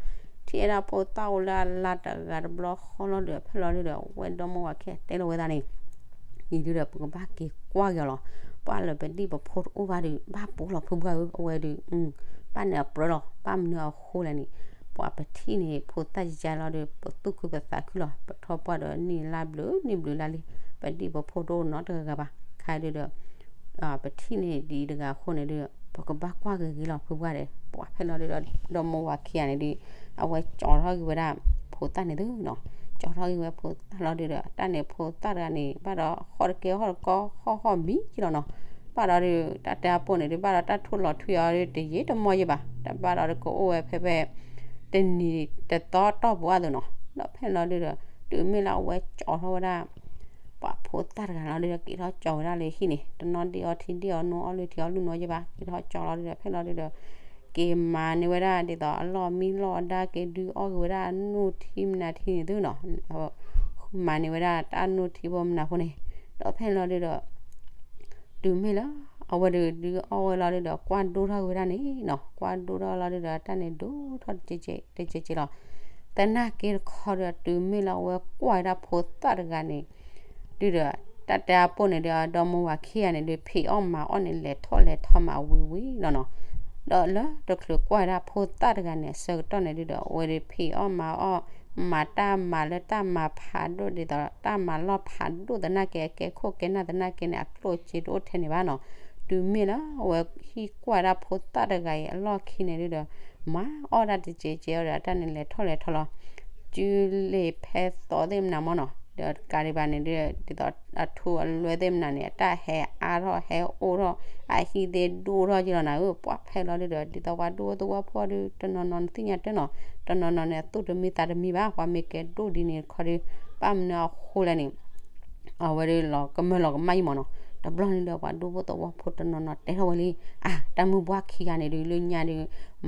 ထံၣ်ဝဲဒၣ်ဖိသၣ်အိၣ်လၢအလါတဂၤတဘျီဃီလီၤဒုးဒီး ဖဲလီၤဒုးဒီး အဝဲဒီမါဝၤခံဂၤတဲလီၤဝဲသးန့ၣ် အံၤဒုးဒီး ပကဘၣ်က့ၤကွၢ်က့ၤအီၤလီၤ. ပှၤလၢပဒံၣ်ပဖိတအိၣ်ဘၣ်ဒုး ဘၣ်ပိာ်လီၤဖုဘှၢ်ဧၢ အဝဲဒုး ဘၣ်န့ၣ်အပြၢလီၤ ဘၣ်မနုၤအဃိလဲၣ်န့ၣ် ပှၤပထံၣ်န့ၣ် ဖိသၣ်ယယါလီၤဒုး ပသူၣ်ခုပသးခုလီၤ ပထီၣ်ပှၢ်ဒီးနံၣ်လၢဘျုး နံၣ်ဘျုးလၢလံ ပဒံၣ်ပဖိတအိၣ်နီတဂၤဘၣ် ခါဒုးဒီး ပထံၣ်န့ၣ်ဒ်တဂၤအဃိန့ၣ်ဒုး ပကဘၣ်ကွၢ်က့ၤက့ၤလီၤဖုဘှၢ်ဒီး ပှၤဖဲလီၤဒုးဒီး ဒီမါဝၤခံဂၤန့ၣ်ဒုး အဝဲကၠီထီၣ်က့ၤဝဲဒၣ်ဖိသၣ်န့ၣ်သုနီၤ. ကၠီထီၣ်က့ၤဝဲဖိသၣ်လီၤဒုးဒီး တၢ်န့ၣ်ဖိသၣ်တဂၤန့ၣ် ဘၣ်ဒီးဟီၣ်တကဲဟီၣ်တကီ ဟီၣ်ဟီၣ်မံက့လီၤနီၤ. ဘၣ်ဒီးဒုး တၢ်တဲအပိၢ်န့ၣ်ဒုး ဘၣ်ဒီးတၢ်ထိၣ်လီၤထွံအီၤဒုး တယံာ်တမီၢ်ယံၤဘၣ် တဘၣ်ဒီးတကအိၣ်ဝဲဖဲဖဲ တနံၤတသီတီၢ်ပူၤအသိးနီၤ. ဒီးဖဲလီၤဒုးဒီး တုၤမ့ၢ်လၢအဝဲကၠီထီၣ်ဝဲဒၣ် ပှၤဖိသၣ်တဂၤလီၤဒုးဒီး က့ၤထီၣ်ကၠီဝဲဒၣ်လၢဟံၣ်န့ၣ် တနီၤဒ့အီထံဒ့အီနိအီလုၢ်ထံအီလုၢ်နိယံၤဘၣ် က့ၤထီၣ်ကၠီလီၤဒုးဒီး ဖဲလီၤဒုးဒီး က့ၤမၤန့ၢ်ဝဲဒၣ်ဒ်သိးအလီၢ်မံလီၢ်ဒါ က့ၤဒုးအီၣ်က့ၤဝဲဒၣ်အနူၢ်ထံမနုၤထံန့ၣ်သုနီၤ. မၤန့ၢ်ဝဲဒၣ်တၢ်နူၢ်ထံဖိမနုၤဖိန့ၣ် ဒီးဖဲလီၤဒုးဒီး တုၤမ့ၢ်လၢ အဝဲဒုးဒုးအီၣ်ဝဲလီၤဒုးဒီး ကွၢ်ဒိၣ်ထီၣ်က့ၤဝဲဒၣ်န့ၣ်နီၤ. ကွၢ်ဒိၣ်ထီၣ်လီၤဒုးဒီး တၢ်န့ၣ်ဒိၣ်ထီၣ်တကဲကဲလီၤ. သနာ်က့တခီဒီး တုၤမ့ၢ်လၢအဝဲကွၢ်ဝဲဒၣ်ဖိသၣ်တဂၤန့ၣ် ဒုးဒီး တၢ်တဲအပိၢ်န့ၣ်ဒီး အဒီမိၢ်ဝၤခံဂၤန့ၣ်ဒီး ဖံးအီၣ်မၤအီၣ်န့ၣ် လဲၤထီၣ်လဲၤထီမးဝံၤဝံၤလီၤနီၤ. ဒီးလၢတချုးကွၢ်ဝဲဒၣ်ဖိသၣ်တဂၤန့ၣ် အဆၢကတီၢ်န့ၣ်ဒုဒီး အဝဲဒီးဖံးအီၣ်မၤအီၣ် မၤတၢ်မၤလၢတၢ်မၤဖးဒိၣ် ဒ်သိးတၢ်မၤလီၢ်ဖးဒိၣ်သနာ်က့ အကဲခိၣ်ကဲနၢ်သနာ်က့န့ၣ် အကျိၣ်စ့တအိၣ်ထဲန့ၣ်ဘၣ်နီၤ. တုၤမ့ၢ်လၢအဝဲဟံးကွၢ်ဒၣ်ဖိသၣ်တဂၤအံၤအလီၢ်ခံန့ၣ်ဒုဒီး မၤအီၣ်ဒၣ်တစဲးစဲးအီၤဒီး အတၢ်န့ၣ်လဲၤထီၣ်လဲၤထီလီၤ. စုလ့ၤဖဲသိးသ့ၣ်မနၤမ့ၢ်နီၤ, ဒီးတကးဒံးဘၣ်န့ၣ်ဒု ဒ်သိးအထူအလွဲသ့ၣ်မနၤန့ၣ် အတၢ်ဟဲအါထီၣ်ဟဲအိၣ်ထီၣ် အဟံၣ်သ့ၣ်ဒိၣ်ထီၣ်က့လီၤနၤဧၢ, ပှၤဖဲလီၤဒုဒီး ဒ်သိးပှၤဒိသဝီဖိဒီး တနီၤနီၤနသ့ၣ်ညါတၢ်နီၤ, တနီၤနီၤန့ၣ် အသူၣ်တမံသးတမံဘၣ်, ပှၤမ့ၢ်ကဲဒိၣ်ဒ်န့ၣ်တခီဒီး ဘၣ်မနုၤအဃိလဲၣ်န့ၣ် အဝဲဒီးလီၤကမၢလီၤကမၣ်ယံမ့ၢ်နီၤ. တဘျီန့ၣ်ဒီး ပှၤဒိဖိသဝီဖိတနီၤနီၤတဲထီၣ်ဝဲလံ, အါ တၢ်မုၢ်ပှၢ်ခံဂၤန့ၣ်ဒု လၢညါဒု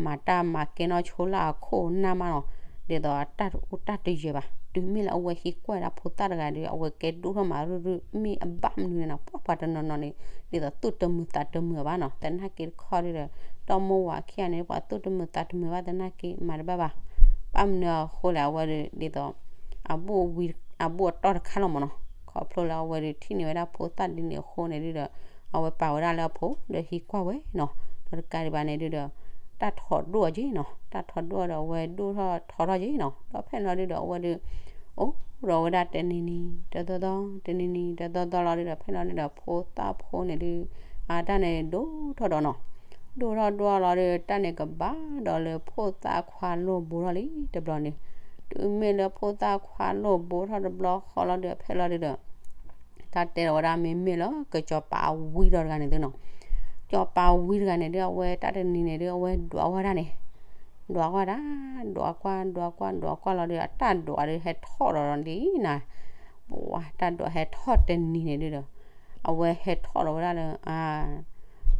မၤတၢ်မၤကဲနီၣ်ဆိလၢအခိၣ်အနၢ်မးနီၤ, ဒ်သိးအတၢ်တအိၣ်တၢ်တယၢၤဘၣ်. တုၤမ့ၢ်လၢအဝဲဟံးကွၢ်ဒၣ်ဖိသၣ်တဂၤဒီး အဝဲကဲဒိၣ်ထီၣ်မးရုၢ်ရုၢ် မ့ၢ်အဘၣ်မနုၤန့ၣ်နီၤ, ပှၤပှၤတနီၤနီၤန့ၣ် ဒ်သိးသူၣ်တမုာ်သးတမုာ်ဘၣ်နီၤ. သနာ်က့တခီဒုဒီး ဒီမိၢ်ဝၤခံဂၤန့ၣ် ပှၤသူၣ်တမုာ်သးတမုာ်ဘၣ်သနာ်က့ မၤတဘၣ်ဘၣ်. ဘၣ်မနုၤအဃိလဲၣ် အဝဲဒီး ဒ်သိး အဘူၣ်အတီၢ်တခါလီၤမ့ၢ်နီၤ, ခီဖျိလၢအဝဲဒီးထံၣ်န့ၢ်ဝဲဒၣ်ဖိသၣ်ဒ်န့ၣ်အဃိန့ၣ်ဒုဒီး အဝဲပာ်ဝဲဒၣ်လၢအဖိဒီးဟံးကွၢ်ဝဲနီၤ. ဒီးတကးဒံးဘၣ်န့ၣ်ဒုဒီး တၢ်ထီၣ်ဒိၣ်အီၤက့နီၤ, တၢ်ထီၣ်ဒိၣ်အီၤဒီးအဝဲဒိၣ်ထီၣ်ထီထီၣ်က့နီၤ. ဒီးဖဲလီၤဒုဒီးအဝဲဒီး အိၣ်ဒီးဝဲဒၣ်တနံၤနံၤတသီသီ တနံၤနံၤတသီသီလီၤဒုဒီး ဖဲလီၤဒုဒီး ဖိသၣ်ဖိန့ၣ်ဒု အတၢ်န့ၣ်ဒိၣ်ထီၣ်ဒီးနီၤ, ဒိၣ်ထီၣ်ဒိၣ်ထီၣ်လီၤဒီး တၢ်န့ၣ်ကဘၣ်ဒီးလၢဖိသၣ်ခွါလိၢ်ဘိထီၣ်လံ တဘျီန့ၣ်. တုၤမ့ၢ်လၢဖိသၣ်ခွါလိၢ်ဘိထီၣ်တဘျီဃီလီၤဒီး ဖဲလီၤဒုဒီး တၢ်တဲဒီးဝဲဒၣ်မ့မ့ၢ်လၢကစီၤပၤအဝံဒီးတဂၤန့ၣ်သုနီၤ. စီၤပၤဝံတဂၤန့ၣ်ဒု အဝဲတၢ်တနံၤန့ၣ်ဒု အဝဲဒွးဝဲဒၣ်န့ၣ်, ဒွးကွၢ်ဒၣ်, ဒွးကွၢ် ဒွးကွၢ် ဒွးကွၢ်လီၤဒီး အတၢ်ဒွးဒုးဟဲထီၣ်ဒီးလံနၤ, ပှၤတၢ်ဒွးဟဲထီၣ်တနံၤန့ၣ်ဒုဒီး အဝဲဟဲထီၣ်ဒီးဝဲဒၣ်လၢ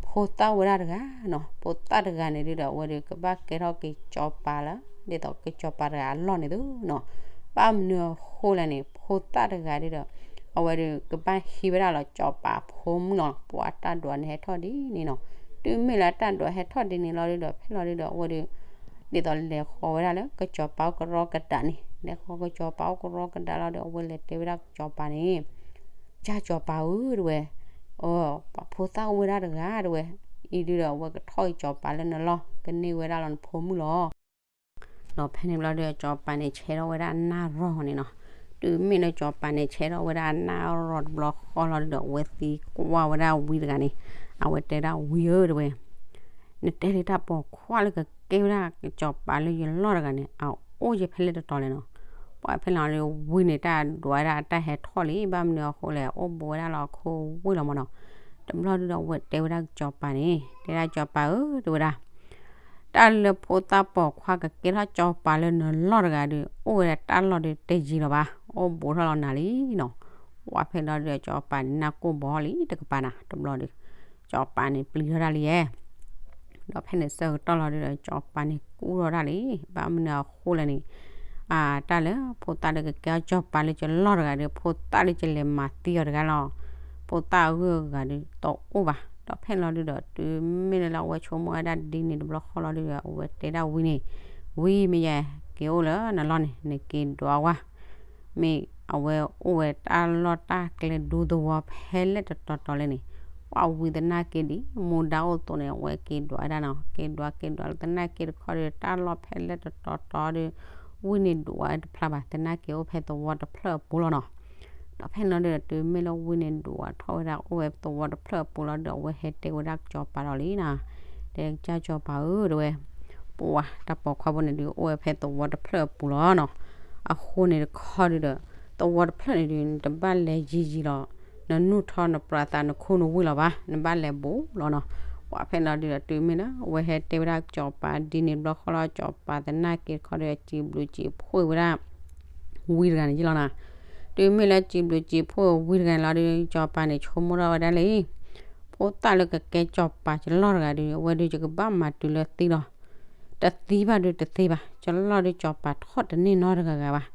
ဖိသၣ်ဝဲဒၣ်တဂၤနီၤ, ဖိသၣ်တဂၤန့ၣ်ဒုဒီး အဝဲဒီးကဘၣ်ကဲထီၣ်က့ၤစီၤပၤလၢ ဒ်သိးကစီၤပၤတဂၤအလီၢ်န့ၣ်သုနီၤ. ဘၣ်မနုၤအဃိလဲၣ်န့ၣ် ဖိသၣ်တဂၤဒုဒီး အဝဲဒီးကဘၣ်ဟံးဝဲဒၣ်လီၤစီၤပၤဖိမုၣ်လီၤ. ပှၤတၢ်ဒွးန့ၣ်ဟဲထီၣ်ဒ်န့ၣ်နီၤ. တုၤမ့ၢ်လၢတၢ်ဒွးဟဲထီၣ်ဒ်န့ၣ်လီၤဒုဒီး ဖဲလီၤဒုဒီး အဝဲဒီး ဒ်သိးလဲၤဃီၤဝဲဒၣ်လၢကစီၤပၤအိၣ်ကရီကဒးန့ၣ်, လဲၤဃီၤကစီၤပၤအိၣ်ကရီကဒးလီၤဒီး အဝဲလဲၤတဲဝဲဒၣ်ကစီၤပၤန့ၣ် ကၢ်စီၤပၤဧၢ တဝဲ, အိ ပှၤဖိသၣ်အိၣ်ဝဲဒၣ်တဂၤတဝဲ, အံၤဒုဒီးအဝဲကထီၣ်က့ၤစီၤပၤလၢနလီၢ် ကန့ၢ်ဝဲဒၣ်လီၤနဖိမုၣ်လီၤ. ဒီးဖဲန့ၣ်ဘျီဒီး စီၤပၤန့ၣ်ဆဲးထီၣ်ဝဲဒၣ်အနၢ်ရီၢ်န့ၣ်နီၤ. တုၤမ့ၢ်လၢစီၤပၤန့ၣ်ဆဲးထီၣ်ဝဲဒၣ်အနၢ်ရီၢ်တဘျီဃီလီၤဒုဒီး အဝဲသံကွၢ်ဝဲဒၣ်ဝံတဂၤန့ၣ်, အဝဲတဲဒၣ်ဝံဧၢ တဝဲ နတဲလၢတၢ်ပိာ်ခွါလၢကကဲဝဲဒၣ်ကစီၤပၤလၢယလီၢ်တဂၤန့ၣ် အအိၣ်ယဖဲလဲၣ်တတီၤလဲၣ်နီၤ. ပှၤဖဲလီၤလၢဝံန့ၣ် တၢ်ဒွးဝဲဒၣ်အတၢ်ဟဲထီၣ်လံ, ဘၣ်မနုၤအဃိလဲၣ် အိၣ်ဘူးဝဲဒၣ်လၢအခိၣ်ဝံၣ်လီၤမ့ၢ်နီၤ. တဘျီဒုဒီး အဝဲတဲဝဲဒၣ်ကစီၤပၤန့ၣ်, တဲဒၣ်ကစီၤပၤဧၢ တဝဲဒၣ် တၢ်လၢဖိသၣ်ပိာ်ခွါကကဲထီၣ်စီၤပၤလၢနလီၢ်တဂၤဒီး အိၣ်ဝဲဒၣ်တၢ်လီၢ်ဒီးတယံၤလီၤဘၣ်, အိၣ်ဘူးထီၣ်လီၤနၤလံနီၤ. ပှၤဖဲလီၤဒုဒီး စီၤပၤန့ၣ်နၢ်ကိၢ်ဘီလံတကပၤနၤ တဘျီဒီး စီၤပၤန့ၣ်ပျံၤထီၣ်ဒၣ်လံယဲ ဒီးဖဲန့ၣ်ဆၢကတီၢ်လီၤဒုဒီး စီၤပၤန့ၣ်ကူၣ်ထီၣ်ဒၣ်လံ, ဘၣ်မနုၤအဃိလဲၣ်န့ၣ် အတၢ်လၢဖိသၣ်လၢကကဲထီၣ်စီၤပၤလၢကလီၢ်တဂၤဒီး ဖိသၣ်လၢကလဲၤမၤသံအီၤတဂၤလီၤ. ဖိသၣ်အဂုၤအဂၤဒီးတအိၣ်ဘၣ်. ဒီးဖဲလီၤဒုဒီး တုၤမ့ၢ်လၢလၢအဝဲဆိကမိၣ်ဝဲဒၣ်ဒ်န့ၣ်တဘျီဃီလီၤဒုဒီး အဝဲတဲဒၣ်ဝံန့ၣ်, ဝံ မ့ၢ်ယက့ၤအိၣ်လၢနလီၢ်န့ၣ် နက့ၤဒွးဝဲ မ့ၢ်အဝဲအိၣ်ဝဲတၢ်လီၢ်တၢ်ကျဲဒူသဝီဖဲလဲၣ်တတီၤတီၤလဲၣ်န့ၣ်, ပှၤဝံသနာ်က့ဒ်မူဒါအိၣ်သိးန့ၣ် အဝဲက့ၤဒွးဝဲဒၣ်နီၤ. က့ၤဒွးက့ၤဒွးလၢသနာ်က့တခီဒီး တၢ်လီၢ်ဖဲလဲၣ်တတီၤတီၤဒီး ဝံန့ၣ်ဒွးဝဲတဖျါဘၣ်, သနာ်က့အိၣ်ဖဲသဝီတဖျၢၣ်အပူၤလီၤနီၤ. ဒီးဖဲလီၤဒုဒီး တုၤမ့ၢ်လၢဝံန့ၣ်ဒွးထီၣ်ဝဲဒၣ်အိၣ်ဝဲသဝီတဖျၢၣ်အပူၤလီၤဒီး အဝဲဟဲတဲဝဲဒၣ်ကစီၤပၤဒီးလံနီၤ, တဲကစၢ်စီၤပၤဧၢ တဝဲ ပှၤတၢ်ပိာ်ခွါဖိန့ၣ်ဒုးအိၣ်ဝဲဖဲသဝီတဖျၢၣ်အပူၤလီၤနီၤ. အဃိန့ၣ်တခီဒုဒီး သဝီတဖျၢၣ်န့ၣ်ဒုး နတဘၣ်လဲၤယံၤယံၤလီၤ. နနုာ်ထီၣ်နပြးသးနခိၣ်နဝံၣ်လီၤဘၣ်, နဘၣ်လဲၤဘူးလီၤနီၤ. ပှၤဖဲလီၤဒုဒီး တုၤမ့ၢ်လၢအဝဲဟဲတဲဝဲဒၣ်ကစီၤပၤဒ်န့ၣ်တဘျီဃီလီၤ ကစီၤပၤသနာ်က့တခီဒီး စံးဘျုးစံးဖှိၣ်ဝဲဒၣ် ဝံတဂၤန့ၣ်ယ့ၢ်လီၤနီၤ. တုၤမ့ၢ်လၢစံးဘျုးစံးဖှိၣ်ဝံတဂၤန့ၣ်လီၤဒီး ကစီၤပၤန့ၣ် ဆိကမိၣ်ထီၣ်ဝဲဒၣ်လံ ဖိသၣ်လၢကကဲစီၤပၤကလီၢ်တဂၤဒီး အဝဲဒုးယကဘၣ်မၤတုၤလၢသံလီၤ. တသံဘၣ်ဒုးတသ့ဘၣ်, ကလီၢ်ဒုးစီၤပၤထီၣ်တန့ၢ်နီတဂၤဂၤဘၣ်.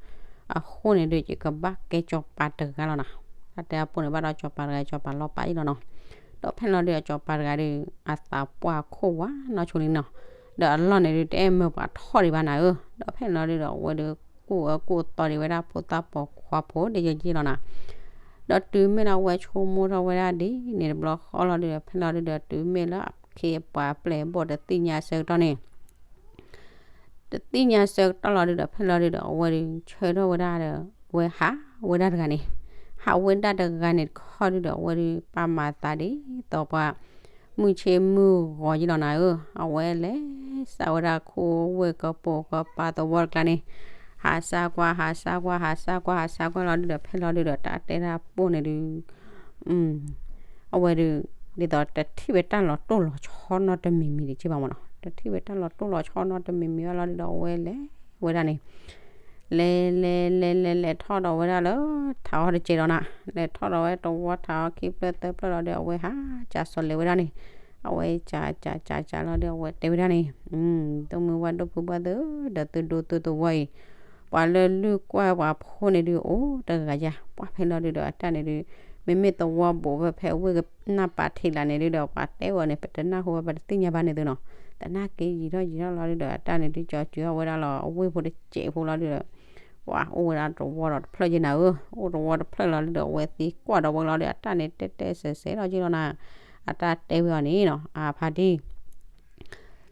အဃိန့ၣ်ဒုး ယကဘၣ်ကဲစီၤပၤတဂၤလီၤနီၤ. တၢ်တဲအပိၢ်န့ၣ် ဘၣ်ဒီးစီၤပၤတဂၤ စီၤပၤလီၤပာ်အံၤလီၤနီၤ. ဒီးဖဲလီၤဒုး အစီၤပၤတဂၤဒီး အသးပှၢ်ခိၣ်ဝါနီၢ်ဆိလံနီၤ. ဒီးအလီၢ်န့ၣ်ဒုး တအဲၣ်မၢပှၤထီၣ်ဒံးဘၣ်နၤဧၢ. ဒီးဖဲလီၤဒုးဒီး အဝဲဒုး ကူၣ်အၢကူၣ်သီဒံးဝဲဒၣ်ဖိသၣ်ပိာ်ခွါဖိဒ်ယဲယ့ၢ်လီၤနီၤ. ဒီးတုၤမ့ၢ်လၢအဝဲဆိကမိၣ်ထီၣ်ဝဲဒၣ်ဒ်န့ၣ်တဘျီဃီလီၤဒုဒီး ဖဲလီၤဒုဒီး တုၤမ့ၢ်လၢအခ့အပှၤပျဲၢ်ဘီၣ်တသ့ၣ်ညါဆၢကတီၢ်န့ၣ် တသ့ၣ်ညါဆၢကတီၢ်လီၤဒုဒီး ဖဲလီၤဒုဒီး အဝဲဒုးဆၢထီၣ်ဝဲဒၣ်ဒီး အဝဲဟးဝဲဒၣ်တဂၤန့ၣ်, ဟးဝဲဒၣ်တဂၤန့ၣ်တခီဒုဒီး အဝဲဒုးပာ်မၤသးဒ်သိးပှၤ မုၢ်ဆ့မုၢ်ဂီၤယံလီၤနၤဧၢ, အဝဲလဲၤစးဝဲဒၣ်ခိၣ်ဝ့ၢ်ကပိာ်ကပၤသဝီတကျါန့ၣ်, ဟးစးကွၢ် ဟးစးကွၢ် ဟးစးကွၢ် ဟးစးကွၢ်လီၤဒုဒီး ဖဲလီၤဒုဒီး တၢ်တဲတၢ်ပိၢ်န့ၣ်ဒုး အဝဲဒုး ဒ်သိးတထံၣ်ဝဲတၢ်လီၤတိၢ်လီၤဆီနီတမံၤမံၤဒံးက့ဘၣ်မ့ၢ်နီၤ, တထံၣ်ဝဲတၢ်လီၤတိၢ်လီၤဆီနီတမံၤမံၤဘၣ်လီၤဒုဒီး အဝဲလဲၤဝဲဒၣ်န့ၣ် လဲၤလဲၤလဲၤလဲၤလဲၤထီၣ်ဒီးဝဲဒၣ်လၢ ထးအီၣ်တကဲးဒီးနၤ, လဲၤထီၣ်ဒီးဝဲတဝီထးအီၣ်ခံဖျၢၣ်သၢဖျၢၣ်လီၤဒီး အဝဲဟးကၢ်စီၤလဲၤဝဲဒၣ်န့ၣ်, အဝဲကၢ်ကၢ်ကၢ်ကၢ်လီၤဒီး အဝဲတဲဝဲဒၣ်န့ၣ်, ဒီမုၢ်ဝါဒီပုၢ်ဝဲၢ်သ့ၣ် ဒီးသုဒူသုသဝီအံၤ ပှၤလၢလုၢ်ကွၢ်ပှၤဖိန့ၣ်ဒုးအိၣ်တဂၤယါ, ပှၤဖဲလီၤဒုဒီး အတၢ်န့ၣ်ဒုး မ့မ့ၢ်သဝီဘိးဝဲဖဲဝ့ၢ်ကနၢ်ပာ်ထံးလၢ်န့ၣ်ဒုဒီး ပှၤတဲဝဲန့ၣ် ပတနၢ်ဟူဝဲ ပတသ့ၣ်ညါဘၣ်န့ၣ်သုနီၤ, သနာ်က့ယံာ်ထီၣ်ယံာ်ထီၣ်လီၤဒုဒီး အတၢ်န့ၣ်ဒုး ကၠီၤစူၤထီၣ်ဝဲဒၣ်လီၤ အဝ့ၢ်ဖိတစဲးဖိလီၤဒုဒီး ပှၤအိၣ်ဝဲဒၣ်တဝီဒီးတဖျၢၣ်က့နၤဧၢ, အိၣ်တဝီတဖျၢၣ်လီၤဒုဒီး အဝဲသံကွၢ်ဒီးဝဲလီၤဒီး အတၢ်န့ၣ်တဲတဲစဲးစဲးလီၤက့လီၤနၤ, အတၢ်တဲဝဲအီၤန့ၣ်နီၤ, အဖါတံၢ်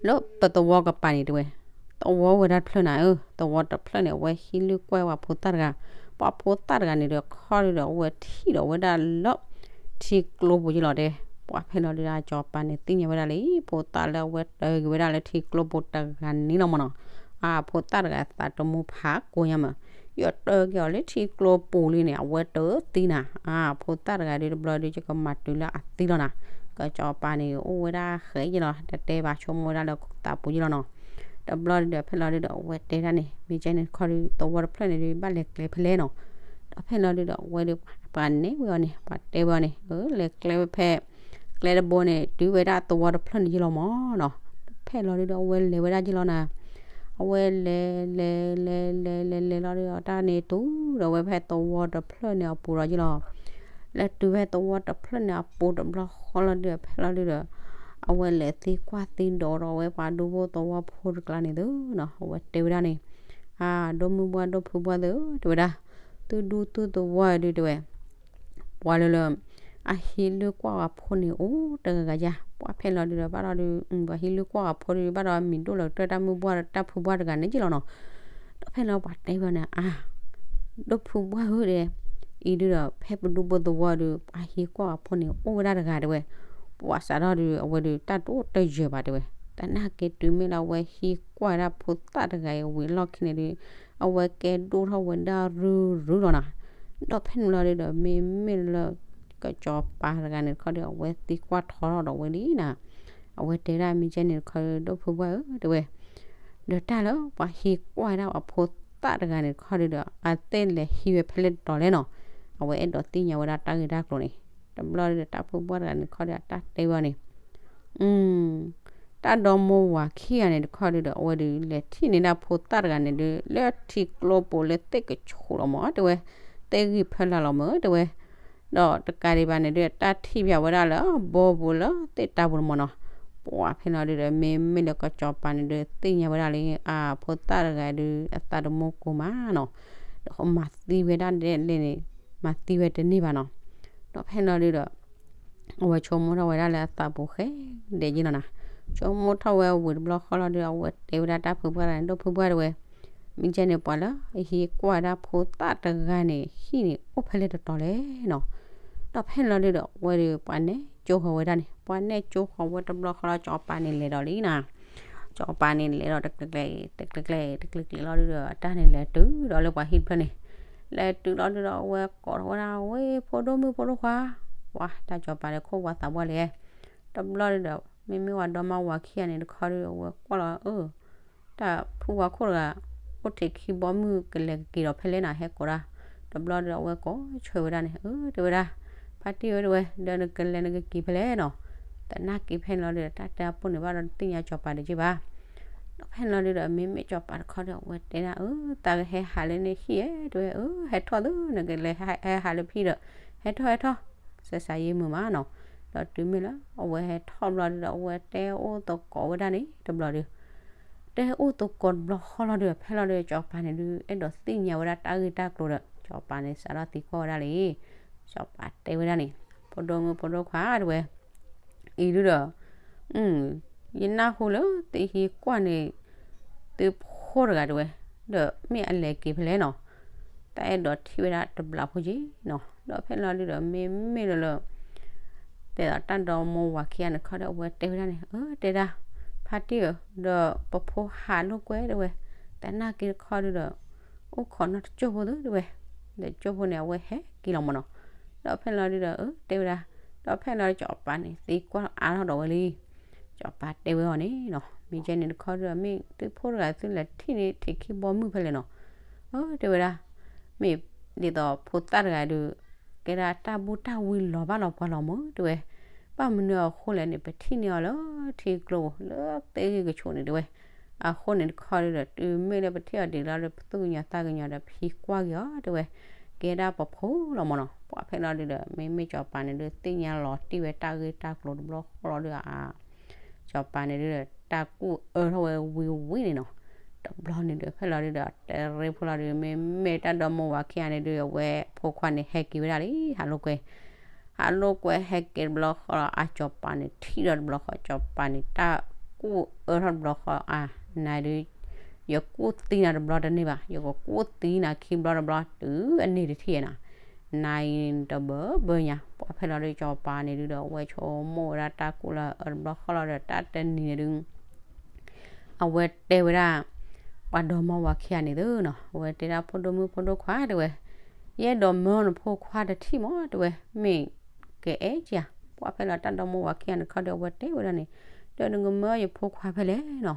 လၢပသဝီကပၤန့ၣ်တဲဝဲ, သဝီဝဲဒၣ်တဖျၢၣ်နၤဧၢ, သဝီတဖျၢၣ်န့ၣ် အဝဲဟံးလုၢ်ကွၢ်ပှၤဖိသၣ်တဂၤ, ပှၤဖိသၣ်တဂၤန့ၣ်ဒီး ခီဒုဒီး အဝဲထံၣ်ဒီးဝဲဒၣ်လၢ ထံကျိပူၤယံလီၤတဲ, ပှၤဖဲလီၤဒုဒီး ကၠီၤပၤန့ၣ်သ့ၣ်ညါဝဲဒၣ်လံ ဖိသၣ်လၢအဝဲတၢက့ၤဝဲဒၣ်လၢထံကျိပူၤတဂၤန့ၣ်လီၤမ့ၢ်နီၤ, အဖိသၣ်တဂၤသးတမူဖးကိညါမး, ယတၢက့ၤအီၤလၢထံကျိပူၤလံန့ၣ် အဝဲတသံနၤ, အဖိသၣ်တဂၤဒုတဘျီဒု ယကမၤတုၤလၢအသံလီၤနၤ, ကၠီၤပၤန့ၣ် အိၣ်ဝဲဒၣ်ဃဲးယံလီၤ တတဲဘၣ် ဆိကမိၣ်ဝဲဒၣ်လၢသးပူၤယံလီၤနီၤ, တဘျီဒုဒီး ဖဲလီၤဒုဒီး အဝဲတဲဒၣ်န့ၣ် မ့ၢ်ကဲန့ၣ်တခီဒု သဝီတဖျၢၣ်န့ၣ်ဒု ဘၣ်လဲၤကျဲဖဲလဲၣ်နီၤ, ဒီးဖဲလီၤဒုဒီး အဝဲဒု ပှၤနဲၣ်ဝဲအီၤန့ၣ် ပှၤတဲဝဲအီၤန့ၣ် လဲၤကျဲဝဲဖဲ ကျဲတဘိန့ၣ် တုၤဝဲဒၣ်သဝီတဖျၢၣ်န့ၣ်ယံလီၤမ့ၢ်နီၤ, ဖဲလီၤဒုဒီး အဝဲလဲၤဝဲဒၣ်ယံလီၤနၤ, အဝဲလဲၤလဲၤလဲၤလဲၤလဲၤလဲၤလီၤဒုဒီး တၢ်န့ၣ်တုၤဒီးဝဲဖဲသဝီတဖျၢၣ်န့ၣ်အပူၤဒီးယံလီၤ, လဲၤတုၤဖဲသဝီတဖျၢၣ်န့ၣ်အပူၤတဘျီဃီလီၤဒုဒီး ဖဲလီၤဒုဒီး အဝဲလဲၤသံကွၢ်သံဒိးဒီးဝဲပှၤဒူဖိသဝီဖိတကျါန့ၣ်သုနီၤ, အဝဲတဲဝဲဒၣ်န့ၣ်, အၢ ဒီမုၢ်ဘှၢ်ဒီဖုဘှၢ်သ့ၣ်ဧၢ တဲဝဲဒၣ်, သုဒူသုသဝီဒုတဲဝဲ ပှၤလၢလၢ အဟံးလုၢ်ကွၢ်ပှၤဖိန့ၣ်အိၣ်တဂၤဂၤယါ, ပှၤဖဲလီၤဒုဒီးဘၣ်ဒီးဒု ပှၤဟံးလုၢ်ကွၢ်ပှၤဖိဒုဘၣ်ဒီးမံၤဒိၣ်လီၤကတၢၢ်တၢ်မုၢ်ဘှၢ်ဒီးတၢ်ဖုဘှၢ်တဂၤန့ၣ်ယံလီၤနီၤ, ဒီးဖဲလီၤပှၤတဲဝဲန့ၣ် အၢ ဒီဖုဘှၢ်ဧၢဒဲး, အံၤဒုဒီး ဖဲပဒူဖိသဝီဒု ပှၤဟံးကွၢ်ပှၤဖိန့ၣ် အိၣ်ဝဲဒၣ်တဂၤတဲဝဲ, ပှၤစးထီၣ်ဒု အဝဲဒု တၢ်တအိၣ်တယၢၤဘၣ်တဲဝဲ, သနာ်က့တုၤမ့ၢ်လၢအဝဲဟံးကွၢ်ဒၣ်ဖိသၣ်တဂၤအံၤဝံၤအလီၢ်ခံန့ၣ်ဒု အဝဲကဲဒိၣ်ထီၣ်ဝဲဒၣ်ရုရုလီၤနီၤ, ဒီးဖဲန့ၣ်လီၤဒုဒီး မ့မ့ၢ်လၢ ကစီၤပၤတဂၤန့ၣ်တခီဒီး အဝဲသံကွၢ်ထီထီၣ်ဒီးဝဲလံနီၤ, အဝဲတဲဒၣ်မ့ၢ်ကဲန့ၣ်တခီဒီး ဒီဖုဘှၢ်ဧၢ တဲဝဲ ဒီးတၢ်လၢပှၤဟံးကွၢ်ဒၣ်ပှၤဖိသၣ်တဂၤန့ၣ်တခီဒုဒီး အသ့ၣ်လဲၤဟံးဝဲဖဲလဲၣ်တတီၤလဲၣ်နီၤ, အဝဲအဲၣ်ဒိးသ့ၣ်ညါဝဲဒၣ်တၢ်ဂ့ၢ်တၢ်ကျိၤန့ၣ်, တဘျီဒုဒီးတၢ်ဖုဘှၢ်တဂၤန့ၣ်တခီဒီး အတၢ်တဲဝဲအီၤန့ၣ်, တၢ်ဒီမိၢ်ဝၤခံဂၤန့ၣ်တခီဒုဒီး အဝဲဒုးလဲၤထံၣ်န့ၢ်ဒၣ်ဖိသၣ်တဂၤန့ၣ်ဒု လၢထံကျိပူၤလၢသ့ၣ်ကဆူးလီၤမး တဲဝဲ, သ့ၣ်ဂံၢ်ဖၢလာ်လီၤမး တဲဝဲ, ဒီးတကးဒံးဘၣ်န့ၣ်ဒု တၢ်ထံၣ်ဘၣ်ဝဲဒၣ်လၢဘီပူၤလၢသ့ၣ်တၢ်ပူၤန့ၣ်မးနီၤ, ပှၤဖဲလီၤဒုဒီး မ့မ့ၢ်လၢကစီၤပၤန့ၣ်ဒု သ့ၣ်ညါဝဲဒၣ်လၢ အဖိသၣ်တဂၤဒု အသးတမူကိၢ်မးနီၤ, ဒီးမၤသံဝဲဒၣ်ဒဲးလဲၣ်န့ၣ် မၤသံဝဲတန့ၢ်ဘၣ်နီၤ, ဒီးဖဲလီၤဒုဒီး အဝဲဆိကမိၣ်ထီၣ်ဝဲဒၣ်လၢအသးပူၤဃဲဒဲးယ့ၣ်လီၤနီၤ, ဆိကမိၣ်ထီၣ်ဝဲဝံၤတဘျီဃီလီၤဒု အဝဲတဲဝဲဒၣ်တၢ်ဖုဘှၢ်တဂၤန့ၣ် ဒီဖုဘှၢ်တဲဝဲ, မ့ၢ်ကဲန့ၣ် ပှၤလၢအဟံးကွၢ်ဒၣ်ဖိသၣ်တဂၤန့ၣ် ဟံၣ်န့ၣ်အိၣ်ဖဲလဲၣ်တတီၤလဲၣ်နီၤ, ဒီးဖဲလီၤဒုဒီး အဝဲဒု ပှၤနဲၣ်ကၠိဃီၤဝဲဒၣ်န့ၣ် ပှၤနဲၣ်ကၠိဃီၤဝဲတဘျီဃီလီၤ စီၤပၤန့ၣ်လဲၤဒီးလံနီၤ, စီၤပၤန့ၣ်လဲၤဒီးတကျဲကျဲအံၤ တကျဲကျဲအံၤ တကျဲကျဲလီၤဒုဒီး အတၢ်န့ၣ်လဲၤတုၤဒီးလၢပှၤဟံၣ်တဖျၢၣ်န့ၣ်, လဲၤတုၤလီၤဒုဒီး အဝဲကိးထီၣ်ဝဲဒၣ် ဝဲဖိဒိၣ်မုၣ်ဖိဒိၣ်ခွါ, ပှၤတၢ်စီၤပၤဒီးခိၣ်ဝါသးပှၢ်လဲၣ်, တဘျီဒုဒီး မ့မ့ၢ်ဝဲဒီမါဝၤခံဂၤန့ၣ်တခီဒု အဝဲကွၢ်လီၤ အၢ တၢ်ဖုဝါခိၣ်တဂၤ အိၣ်ထဲခံဘီမုၢ်ကလဲၤကက့ၤဒီးဖဲလဲၣ်နၤ ဟဲကိးဒၣ်, တဘျီဒီးအဝဲကိးဆၢဝဲဒၣ်န့ၣ် အၢ တဲဝဲဒၣ်, ဖါတံၢ်ဧၢ တဲဝဲ ဒီးနကလဲၤနကက့ၤဖဲလဲၣ်နီၤ, သနာ်က့ဖဲန့ၣ်လီၤဒုဒီး တၢ်တဲအပူၤန့ၣ်ဘၣ်ဒီးတသ့ၣ်ညါစီၤပၤတက့ၢ်ဘၣ်, ဒီးဖဲန့ၣ်လီၤဒုဒီး မ့မ့ၢ်စီၤပၤတခီဒီး အဝဲတဲဒၣ် အၢ သးကဟဲဟးလၢနဟံၣ်ဧါ တဲဝဲ အၢ ဟဲထီၣ်သု နကလဲၤဟဲဟးလၢဖံဒီး ဟဲထီၣ်ဟဲထီၣ် စဲးစးယ့မုာ်မးနီၤ, ဒီးတုၤမ့ၢ်လၢအဝဲဟဲထီၣ်ဘျီဒုဒီး အဝဲတဲအိၣ်သကိးဝဲဒၣ်န့ၣ်တဘျီဒု တဲအိၣ်သကိးတဘျီဃီလီၤဒုဒီး ဖဲလီၤဒုဒီး စီၤပၤန့ၣ်ဒု အဲၣ်ဒိးသ့ၣ်ညါဝဲဒၣ်တၢ်ဂ့ၢ်တၢ်ကျိၤဒီး စီၤပၤန့ၣ်စးထီၣ်သံကွၢ်ဝဲဒၣ်လံ, စီၤပၤတဲဝဲဒၣ်န့ၣ်, ဖိဒိၣ်မုၣ်ဖိဒိၣ်ခွါတဲဝဲ, အံၤဒုဒီး, ယနၢ်ဟူလၢသုဟံးကွၢ်န့ၣ်, သုဖိတဂၤတဲဝဲ, ဒီးမ့ၢ်အလဲၤက့ၤဖဲလဲၣ်နီၤ, တၢ်အဲၣ်ဒိးထံၣ်ဝဲဒၣ်တဘျီဖိက့နီၤ, ဒီးဖဲလီၤဒုဒီး မ့မ့ၢ်လၢလၢ တဲဒီးတၢ်ဒီမါဝၤခံဂၤန့ၣ်တခီဒီး အဝဲတဲဝဲဒၣ်န့ၣ်, အၢ တဲဒၣ်, ဖါတံၢ်ဧၢ, ဒီးပဖိဟးလိာ်ကွဲတဲဝဲ, သနာ်က့တခီဒုဒီး, အိၣ်ခိးနီတကၠိၢ်ဖိသ့တဲဝဲ, ဒီးကၠိၢ်ဖိန့ၣ် အဝဲဟဲက့ၤလီၤမၢ်နီၤ, ဒီးဖဲလီၤဒုဒီး အၢ တဲဝဲဒၣ်, ဒီးဖဲလီၤစီၤပၤန့ၣ် သံကွၢ်အါထီၣ်ဒီးဝဲလံ စီၤပၤတဲဝဲအီၤန့ၣ်နီၤ, မ့ၢ်ကဲန့ၣ်တခီဒီး မ့ၢ်သုဖိတဂၤသုလဲၤထံၣ်န့ၣ် ထံၣ်ခံဘီမုၢ်ဖဲလဲၣ်နီၤ, အၢ တဲဝဲဒၣ်, မ့ၢ်ဒ်သိးဖိသၣ်တဂၤဒုး ကဲဒၣ်တၢ်ဘူၣ်တၢ်ဝံလီၤဘၣ်လီၤပှီၢ်လီၤမၢ်တဲဝဲ, ဘၣ်မနုၤအဃိလဲၣ်န့ၣ် ပထံၣ်န့ၢ်အီၤလၢထံကျိ လၢသ့ၣ်ဂံၢ်ကဆူးန့ၣ်တဲဝဲ, အဃိန့ၣ်တခီဒုဒီး တုၤမ့ၢ်လၢပထံၣ်အီၤဒံးလီၤဒီး ပသူၣ်ကညီၤသးကညီၤဒီး ပဟံးကွၢ်က့ၤအီၤတဲဝဲ, ကဲဒၣ်ပဖိလီၤမၢ်နီၤ, ပှၤဖဲလီၤဒုဒီး မ့မ့ၢ်စီၤပၤန့ၣ်ဒုး သ့ၣ်ညါလီၤတံၢ်ဝဲတၢ်ဂ့ၢ်တၢ်ကျိၤတဘျီဃီလီၤဒုဒီး စီၤပၤန့ၣ်ဒုဒီး တၢ်ကူၣ်အၢထီၣ်ဝဲဝံၤဝံၤန့ၣ်နီၤ, တဘျီန့ၣ်ဒီး ဖဲလီၤဒုဒီး တရ့ဖိလီၤဒု မ့မ့ၢ်တၢ်ဒီမါဝၤခံဂၤန့ၣ်ဒု အဝဲဖိခွါန့ၣ်ဟဲက့ၤဝဲဒၣ်လံ ဟးလိာ်ကွဲ ဟးလိာ်ကွဲဟဲက့ၤတဘျီဃီလီၤ အစီၤပၤန့ၣ်ထံၣ်ဒီးတဘျီဃီ စီၤပၤန့ၣ် တၢ်ကူၣ်အၢထီၣ်တဘျီဃီ အါ နၤဒု ယကူၣ်သံနၤတဘျီတန့ၢ်ဘၣ် ယကကူၣ်သံနၤခံဘျီတဘျီ တုၤအန့ၢ်တထံၣ်နၤ နၤအံၤတဘၢဘၢညါ ပှၤဖဲလီၤဒု စီၤပၤန့ၣ်ဒုဒီး အဝဲဆိကမိၣ်ဝဲဒၣ်တၢ်ကူၣ်လၢအၢတဘျီဃီလီၤဒီး တၢ်တနံၤန့ၣ်ဒု အဝဲတဲဝဲဒၣ် ပှၤဒီမါဝၤခံဂၤန့ၣ်သ့နီၤ အဝဲတဲဒၣ်ဖိဒိၣ်မုၣ်ဖိဒိၣ်ခွါတဲဝဲ ယအဲၣ်ဒိးမၢနဖိခွါတထံၣ်မးတဲဝဲ မ့ၢ်ကအဲၣ်ကၢ ပှၤဖဲလီၤတၢ်ဒီမါဝၤခံဂၤန့ၣ်တခီဒီး အဝဲတဲဝဲဒၣ်န့ၣ် ဒီးနကမၢယဖိခွါဖဲလဲၣ်နီၤ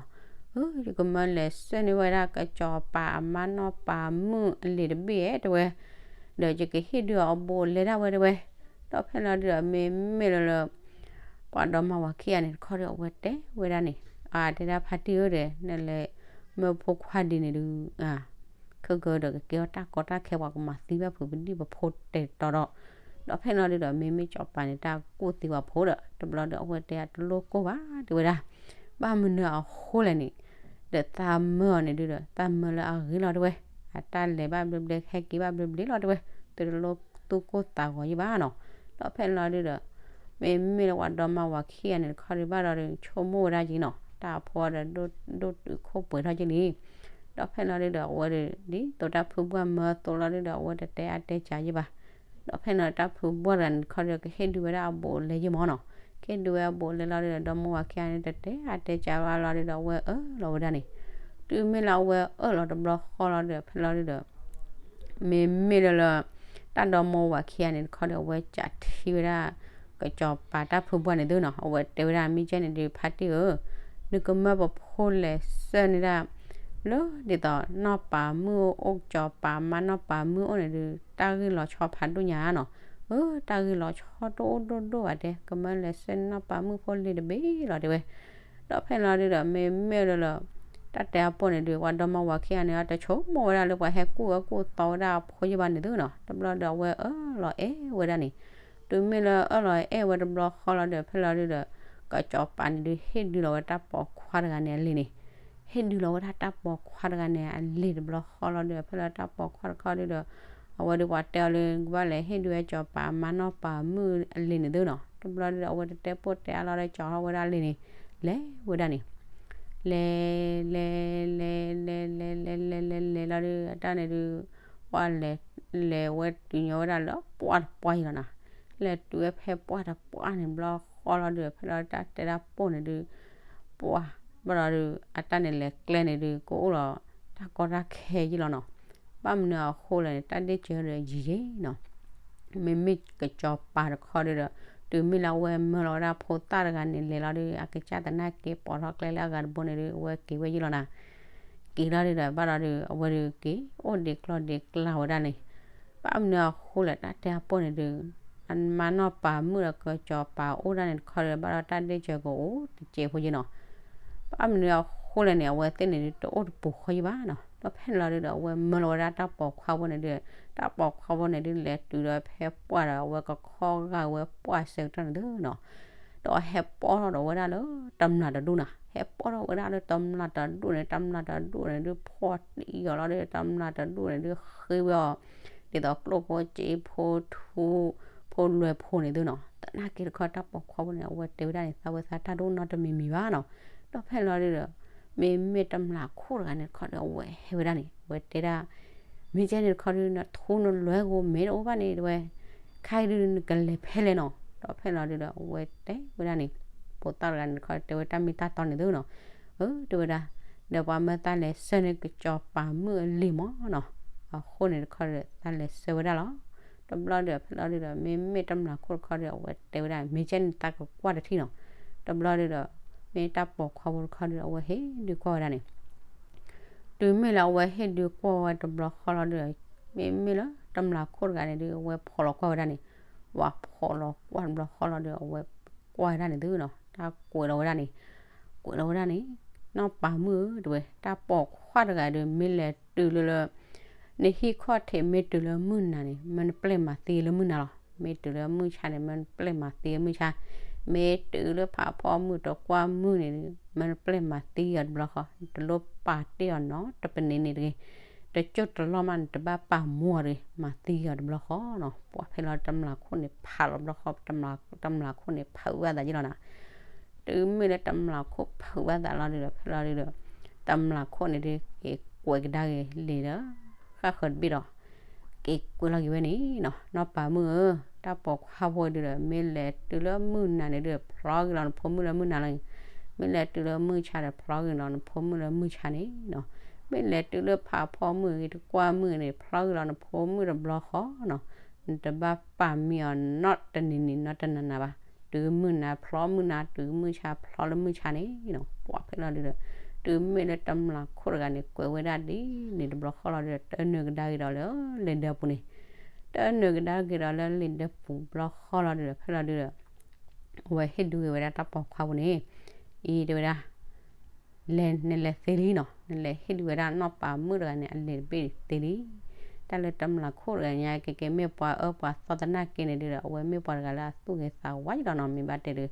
အၢ ယကမၢလဲၤဆှၢန့ၢ်ဝဲဒၣ်ကစီၤပၤအမါနီၢ်ပၤမုၣ်အလံာ်တဘ့ၣ်ဧါတဲဝဲ ဒီးယကဟ့ၣ်ဒုးအီၤအဘူးအလဲဒၣ်ဝဲတဲဝဲ ဒီးဖဲလီၤဒုဒီးမ့မ့ၢ်လၢလၢ ပှၤဒီမါဝၤခံဂၤန့ၣ်တခီဒီး အဝဲတဲဝဲဒၣ်န့ၣ် အါ တဲဒၣ်ဖါတံၢ်ဧၢဒီး နလဲၤမၢဖိခွါဒ်န့ၣ်ဒုး အါ ခဲကၢဒီးကကဲထီၣ်တၢ်ကီတၢ်ခဲ ပှၤကမၤသံဘၣ်ဖုးပဒံၣ်ပဖိတဲာ်တီဒီး ဒီးဖဲလီၤဒုဒီး မ့မ့ၢ်စီၤပၤန့ၣ် တၢ်ကူၣ်သံပှၤဖိဒီး တဘျီဒီးအဝဲတဲအတလိၣ်ကိၢ်ဘၣ်တဲဝဲဒၣ် ဘၣ်မနုၤအဃိလဲၣ်န့ၣ် ဒီးသးမၢအီၤန့ၣ်ဒုဒီး သးမၢလၢအဂ့ၤလီၤတဲဝဲ အတၢ်လဲၤဘၣ်ဘျ့ဘျ့ ဟဲက့ၤဘၣ်ဘျ့ဘျ့လီၤတဲဝဲ တလိၣ်သူၣ်ကိၢ်သးဂီၤယံၤဘၣ်နီၤ ဒီးဖဲလီၤဒုဒီး မ့မ့ၢ်လၢပှၤဒီမါဝၤခံဂၤန့ၣ်တခီဒုးဘၣ်ဒီး ဆိကမိၣ်ဝဲဒၣ်က့ၤနီၤ တၢ်အဖိဒီး ဒိၣ်တုာ်ခိၣ်ပှဲၤထီၣ်က့ၤလံ ဒီးဖဲလီၤဒုဒီး အဝဲဒၣ် ဒ်သိးတၢ်ဖုဘှၢ်မၢသိးလီၤဒုဒီး အဝဲတတဲအါတဲကၢယံၤဘၣ် ဒီးဖဲလီၤတၢ်ဖုဘှၢ်တဂၤန့ၣ်တခီဒီး ကဟ့ၣ်ဒုးဝဲဒၣ်အဘူးအလဲယံၤမၢ်နီၤ ကဟ့ၣ်ဒုးဝဲအဘူးအလဲလီၤဒုဒီး ဒီမါဝၤခံဂၤန့ၣ် တတဲအါတဲကၢဘၣ်လီၤဒုဒီး အဝဲအၢၣ်လီၤဝဲဒၣ်န့ၣ် တုၤမ့ၢ်လၢအဝဲအၢၣ်လီၤတဘျီဃီလီၤဒုဒီး ဖဲလီၤဒုဒီး မ့မ့ၢ်လၢလၢ တၢ်ဒီမါဝၤခံဂၤန့ၣ်တခီဒီး အဝဲကးထံဝဲဒၣ် ကစီၤပၤတၢ်ဖုဘှၢ်န့ၣ်သ့နီၤ အဝဲတဲဝဲဒၣ်မ့ၢ်ကဲန့ၣ်ဒုး ဖါတံၢ်ဧၢ နကမၢပဖိလဲၤဆှၢန့ၢ်ဒၣ် လၢဒ်သိးနီၢ်ပၤမုၣ်အိၣ် ကစီၤပၤမါနီၢ်ပၤမုၣ်အိၣ်န့ၣ်ဒုး တၢ်ဂ့ၢ်လီၤဆီဖးဒိၣ်ညါနီၤ အၢ တၢ်ဂ့ၢ်လီၤဆီတအိၣ်ဒိၣ်ဒိၣ်ဘၣ်တဲ ကမၢလဲၤဆှၢန့ၢ်နီၢ်ပၤမုၣ်ဖိလံာ်တဘ့ၣ်လီၤတဲဝဲ ဒီးဖဲလီၤဒုဒီး မ့မ့ၢ်လၢလၢ တၢ်တဲအပိၢ်န့ၣ်ဒုး ပှၤဒီမါဝၤခံဂၤန့ၣ် အတဆိကမိၣ်ဝဲဒၣ်လၢပှၤဟဲကူၣ်အၢကူၣ်သီဝဲဒၣ်အဖိယံၤဘၣ်န့ၣ်သ့နီၤ တဘျီဒီးအဝဲအၢၣ်လီၤ အဲၣ်ဝဲဒၣ်န့ၣ် တုၤမ့ၢ်လၢအၢၣ်လီၤအဲၣ်ဝဲတဘျီဃီလီၤဒီး ဖဲလီၤဒုဒီး ကစီၤပၤန့ၣ်ဒုး ဟ့ၣ်ဒုးလီၤဝဲတၢ်ပိာ်ခွါတဂၤန့ၣ်အလံာ်န့ၣ် ဟ့ၣ်ဒုးလီၤဝဲဒၣ်တၢ်ပိာ်ခွါတဂၤန့ၣ်အလံာ်တဘျီဃီလီၤဒီး ဖဲလီၤတၢ်ပိာ်ခွါတခီဒုဒီး အဝဲဒုးပှၤတဲအီၤလၢ ကဘၣ်လဲၤဟ့ၣ်ဒုးဝဲစီၤပၤမါနီၢ်ပၤမုၣ်အလံာ်န့ၣ်သ့နီၤ တဘျီဒုဒီး အဝဲတတဲပိၢ်တဲအါလီၤဒီး ကၠီၤထီၣ်ဝဲဒၣ်လံာ်န့ၣ် လဲၤဝဲဒၣ်န့ၣ် လဲၤ လဲၤ လဲၤ လဲၤ လဲၤ လဲၤ လဲၤ လဲၤ လဲၤလီၤဒုး အတၢ်န့ၣ်ဒုး ပှၢ်လဲၤ လဲၤဝဲတုၤညီဝဲဒၣ်လၢပှၢ်တပှၢ်ယံၤလီၤနီၤ လဲၤတုၤဝဲဖဲပှၢ်တပှၢ်န့ၣ်ဘျီဃီလီၤဒုး ဖဲလီၤတၢ်တဲတၢ်ပိၢ်န့ၣ်ဒုး ပှၢ် ဘၣ်လီၤဒုး အတၢ်န့ၣ်လဲၤကျဲန့ၣ်ဒုး ကအိၣ်လီၤ တၢ်ကီတၢ်ခဲယံၤလီၤနီၤ ဘၣ်မနုၤအဃိလဲၣ်န့ၣ် တၢ်ဒ့ၣ်စၢၤဒီးယံၤယံၤနီၤ မ့မ့ၢ်ကစီၤပၤတခီဒုဒီး တုၤမ့ၢ်လၢအဝဲမၢလီၤဝဲဒၣ်ဖိသၣ်တဂၤန့ၣ် လဲၤလီၤဒုး အကစၢ်သနာ်က့ ပိာ်ထီၣ်ကျဲလၢအဂၤတဘိန့ၣ်ဒုး အဝဲက့ၤဝဲယံၤလီၤနီၤ က့ၤလီၤဒုဒီး ဘၣ်လီၤဒုး အဝဲဒုးက့ၤ အိၣ်ဒံးကျီၢ်ဒံးကျါဝဲဒၣ်န့ၣ် ဘၣ်မနုၤအဃိလဲၣ် တၢ်တဲအပိၢ်န့ၣ်ဒုး အမါနီၢ်ပၤမုၣ်ဒီးကစီၤပၤအိၣ်ဒၣ်န့ၣ်တခီဒုး ဘၣ်ဒီးတၢ်ဒ့ၣ်စၢၤကအိၣ်တစဲးဖိယံၤနီၤ ဘၣ်မနုၤအဃိလဲၣ်န့ၣ် အဝဲသ့ၣ်န့ၣ်ဒုး တအိၣ်တပူၤဃီယံၤဘၣ်နီၤ ဒီးဖဲန့ၣ်လီၤဒုဒီး အဝဲမၢလီၤဝဲဒၣ်တၢ်ပိာ်ခွါဖိန့ၣ်ဒုး တၢ်ပိာ်ခွါဖိန့ၣ်ဒုး လဲၤတုၤဒီးဖဲပှၢ်ဒီး အဝဲကခီဂာ်ဝဲပှၢ်ဆၢကတီၢ်န့ၣ်သ့နီၤ ဒီးဟဲပီၢ်ထီၣ်ဒီးဝဲဒၣ်လၢတမျာ်တဒူၣ်နီၤ ဟဲပီၢ်ထီၣ်ဝဲဒၣ်လၢတမျာ်တဒူၣ်န့ၣ် တမျာ်တဒူၣ်န့ၣ်ဒုး ဖီၣ်တံၢ်အီၤလီၤဒီး တမျာ်တဒူၣ်န့ၣ်ဒုး ဃ့ဝဲအီၤ ဒ်သိးကျိၣ်ဖိစ့ဖိထူ ဖိလွဲဖိန့ၣ်သုနီၤ. သနာ်က့တခီတၢ်ပိာ်ခွါဖိန့ၣ် အဝဲတဲဝဲဒၣ်န့ၣ် သးဝဲသးတၢ်ဒိၣ်နီတမံၤမံၤဘၣ်နီၤ. ဒီးဖဲလီၤဒုဒီး မ့မ့ၢ်တမျၢ်ခိၣ်တဂၤန့ၣ်တခီဒီး အဝဲဟဲဝဲဒၣ်န့ၣ် အဝဲတဲဒၣ် မ့ၢ်ကဲန့ၣ်တခီဒု နထူနလွဲၢ်ဂိၤမ့ၢ်တအိၣ်ဘၣ်န့ၣ် တဲဝဲ ခဲအံၤဒုနကလဲၤဖဲလဲၣ်နီၤ. ဒီးဖဲလီၤဒုဒီး အဝဲတဲဝဲဒၣ်န့ၣ် ဖိသၣ်တဂၤန့ၣ်တခီတဲဝဲတၢ်မ့ၢ်တၢ်တီန့ၣ်သုနီၤ. အၢ တဲဝဲဒၣ် ဒီးပှၤမၢသးလဲၤဆှၢန့ၢ်ကစီၤပၤမုၣ်အလံာ်မးနီၤ. အဃိန့ၣ်တခီဒီး သးလဲၤဆှၢဝဲဒၣ်လီၤ. တဘျီဒီး ဖဲလီၤဒုဒီး မ့မ့ၢ်တမျၢ်ခိၣ်တခီဒီး အဝဲတဲဝဲဒၣ် မ့ၢ်ကဲန့ၣ်သးကကွၢ်တထံၣ်နီၤ. တဘျီဒုဒီး မ့ၢ်တၢ်ပိာ်ခွါဖိတခီဒီး အဝဲဟ့ၣ်ဒုးကွၢ်ဝဲဒၣ်န့ၣ် တုၤမ့ၢ်လၢအဝဲဟ့ၣ်ဒုးကွၢ်ဝဲတဘျီဃီလီၤဒုဒီး မ့မ့ၢ်လၢတမျၢ်ခိၣ်တဂၤန့ၣ်ဒု အဝဲဖီၣ်လီၤကွၢ်ဝဲဒၣ်န့ၣ် ဝဲဖီၣ်လီၤကွၢ်တဘျီဃီလီၤဒု အဝဲကွၢ်ဝဲဒၣ်န့ၣ်သုနီၤ တၢ်ကွဲးလီၤဝဲဒၣ်န့ၣ် ကွဲးလီၤဝဲဒၣ်န့ၣ် နီၢ်ပၤမုၣ်ဧၢ တဲဝဲ တၢ်ပိာ်ခွါတဂၤဒု မ့ၢ်လဲၤတုၤလၢလၢ နဟံၣ်ခီၣ်ထံးမ့ၢ်တုၤလၢမုၢ်နၤန့ၣ် မၢနပျဲၢ်မၤသံလၢမုၢ်နၤလီၤ. မ့ၢ်တုၤလၢမုၢ်ဆါန့ၣ် မၢနပျဲၢ်မၤသံလၢမုၢ်ဆါ, မ့ၢ်တုၤလၢဖးဖီမုၢ်တကွၢ်မုၢ်န့ၣ် မၢနပျဲၢ်မၤသံအီၤတဘျီဃီ, တလိၣ်ပာ်တ့ၢ်အီၤနီတပနံၤန့ၣ်တဂ့ၤ, တကၠိၢ်တလီၢ်မးန့ၣ် တဘၣ်ပာ်မူအီၤတဂ့ၤ, မၤသံအီၤတဘျီဃီနီၤ. ပှၤဖဲလီၤတမျၢ်ခိၣ်န့ၣ်ဖးလီၤတဘျီဃီ, တမျၢ်ခိၣ်န့ၣ်ဖုးဝဲအသးယ့ၢ်လီၤနၤ. တုၤမ့ၢ်လၢတမျၢ်ခိၣ်ဖုးဝဲအသးလီၤဒုဒီး ဖဲလီၤဒုဒီး တမျၢ်ခိၣ်န့ၣ်ဒု က့ၤကွဲးကဒါက့ၤလံာ်ဒီး ဃၣ်ဃၢၤတဘ့ၣ်ဒီး က့ၤကွဲးလီၤက့ၤဝဲန့ၣ်နီၤ. နီၢ်ပၤမုၣ်ဧၢ, တၢ်ပိာ်ခွါဖိဒုဒီး မ့ၢ်လဲၤတုၤလၢမုၢ်နၤန့ၣ်ဒု ဖျီက့ၤလီၤနဖိမုၣ်လၢမုၢ်နၤလီၤ. မ့ၢ်လဲၤတုၤလၢမုၢ်ဆါဒီး ဖျီက့ၤလီၤနဖိမုၣ်လၢမုၢ်ဆါန့ၣ်နီၤ. မ့ၢ်လဲၤတုၤလၢဖးဖီမုၢ်ဂ့ၤတကွၢ်မုၢ်န့ၣ် ဖျီက့ၤလီၤနဖိမုၣ်တဘျီဃီနီၤ. နတဘၣ်ပာ်မံအီၤနီတနံၤနံၤနီတနၤနၤဘၣ်. တုၤမုၢ်နၤဖျီမုၢ်နၤ, တုၤမုၢ်ဆါဖျီလၢမုၢ်ဆါန့ၣ်နီၤ. ပှၤဖဲလီၤဒုဒီး တုၤမ့ၢ်လၢတမျၢ်ခိၣ်တဂၤန့ၣ် ကွဲးဝဲဒၣ်ဒ်န့ၣ်တဘျီဃီလီၤဒုဒီး တနၢၤကဒါက့ၤဒီးလၢလံာ်ဒၢပူၤန့ၣ်, တနၢၤကဒါက့ၤဒီးလၢလံာ်ဒၢပူၤဘျီဃီလီၤဒုဒီး ဖဲလီၤဒုဒီး အဝဲဟ့ၣ်ဒုးက့ၤဝဲဒၣ်တၢ်ပိာ်ခွါဖိန့ၣ်, အံၤတဲဝဲဒၣ် လဲၤ နလဲၤသ့လံနီၤ, နလဲၤဟ့ၣ်ဒုးဝဲဒၣ်နီၢ်ပၤမုၣ်တဂၤန့ၣ် အလံာ်တဘ့ၣ်သ့လံ. တၢ်လၢတမျၢ်ခိၣ်တဂၤညါ ကဲကဲမ့ၢ်ပှၤအၢပှၤသီသနာ်က့န့ၣ်ဒုဒီး အဝဲမ့ၢ်ပှၤတဂၤလၢအသူၣ်ဂ့ၤသးဝါယ့ၢ်လီၤနီၤ. မ့ၢ်ဘၣ်တဲဒုး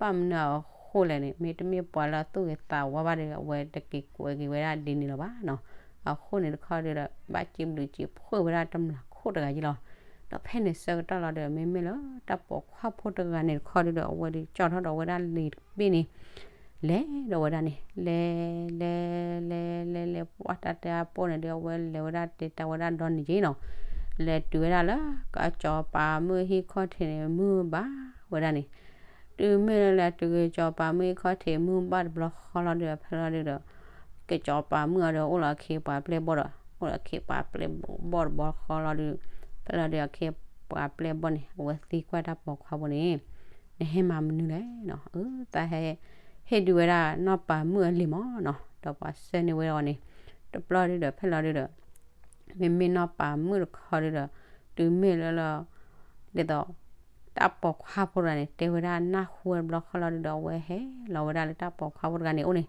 ဘၣ်မနုၤအဃိလဲၣ်န့ၣ် မ့တမ့ၢ်ပှၤလၢအသူၣ်ဂ့ၤသးဝါဘၣ်ဒီး အဝဲတက့ၤကွဲးက့ၤဝဲဒၣ်ဒ်န့ၣ်လီၤဘၣ်နီၤ. အဃိန့ၣ်တခီဒုဒီး ဘၣ်စံးဘျုးစံးဖှိၣ်ဝဲဒၣ်တမျၢ်ခိၣ်တဂၤယ့ၢ်လီၤ. ဒီးဖဲန့ၣ်ဆၢကတီၢ်လီၤဒီး မ့မ့ၢ်လၢတၢ်ပိာ်ခွါဖိတဂၤန့ၣ်တခီဒုဒီး အဝဲဒုးကၠီၣ်ထီၣ်ဒီးဝဲဒၣ်လံာ်တဘ့ၣ်န့ၣ် လဲၤဒီးဝဲဒၣ်န့ၣ် လဲၤ လဲၤ လဲၤ လဲၤ လဲၤ လဲၤ ပှၢ်တၢ်တဲအပိၢ်န့ၣ်ဒု အဝဲလဲၤဝဲဒၣ်တဲတၢ်ဝဲဒၣ်ဒီနံၤက့နီၤ. လဲၤတုၤဝဲဒၣ်လၢ ကစီၤပၤမုၣ်ဟံၣ်ခီၣ်ထံးန့ၣ် မုၢ်ဘၣ်ဝဲဒၣ်န့ၣ်, တုၤမ့ၢ်လၢလဲၤတုၤကစီၤပၤမုၣ်ဟံၣ်ခီၣ်ထံးမုၢ်ဘၣ်တဘျီဃီလီၤဒုဒီး ဖဲလီၤဒုဒီး ကစီၤပၤမုၣ်အီၤဒီးအိၣ်လီၤအခ့ပှၤပျဲၢ်ဘီၣ်ဒီး အိၣ်လီၤအခ့ပှၤပျဲၢ်ဘီၣ်တဘျီဃီလီၤဒု ဖဲလီၤဒုအခ့ပှၤပျဲၢ်ဘီၣ်န့ၣ် အဝဲသံကွၢ်တၢ်ပိာ်ခွါဖိန့ၣ် နဟဲမၤမနုၤလဲၣ်နီၤ. အၢ သးဟဲ ဟ့ၣ်ဒုးဝဲဒၣ်နီၢ်ပၤမုၣ်အလံာ်မးနီၤ. ဒီးပှၤဆှၢန့ၢ်ဝဲဒၣ်အီၤန့ၣ် တဘျီဒုဒီး ဖဲလီၤဒုဒီး မ့မ့ၢ်နီၢ်ပၤမုၣ်တခီဒုဒီး တုၤမ့ၢ်လၢလၢ ဒ်သိး တၢ်ပိာ်ခွါဖိတဂၤန့ၣ် တဲဝဲဒၣ်နၢ်ဟူဝဲတဘျီဃီလီၤဒုဒီး အဝဲဟဲလီၤဝဲဒၣ်လၢတၢ်ပိာ်ခွါဖိတဂၤန့ၣ်အိၣ်န့ၣ်,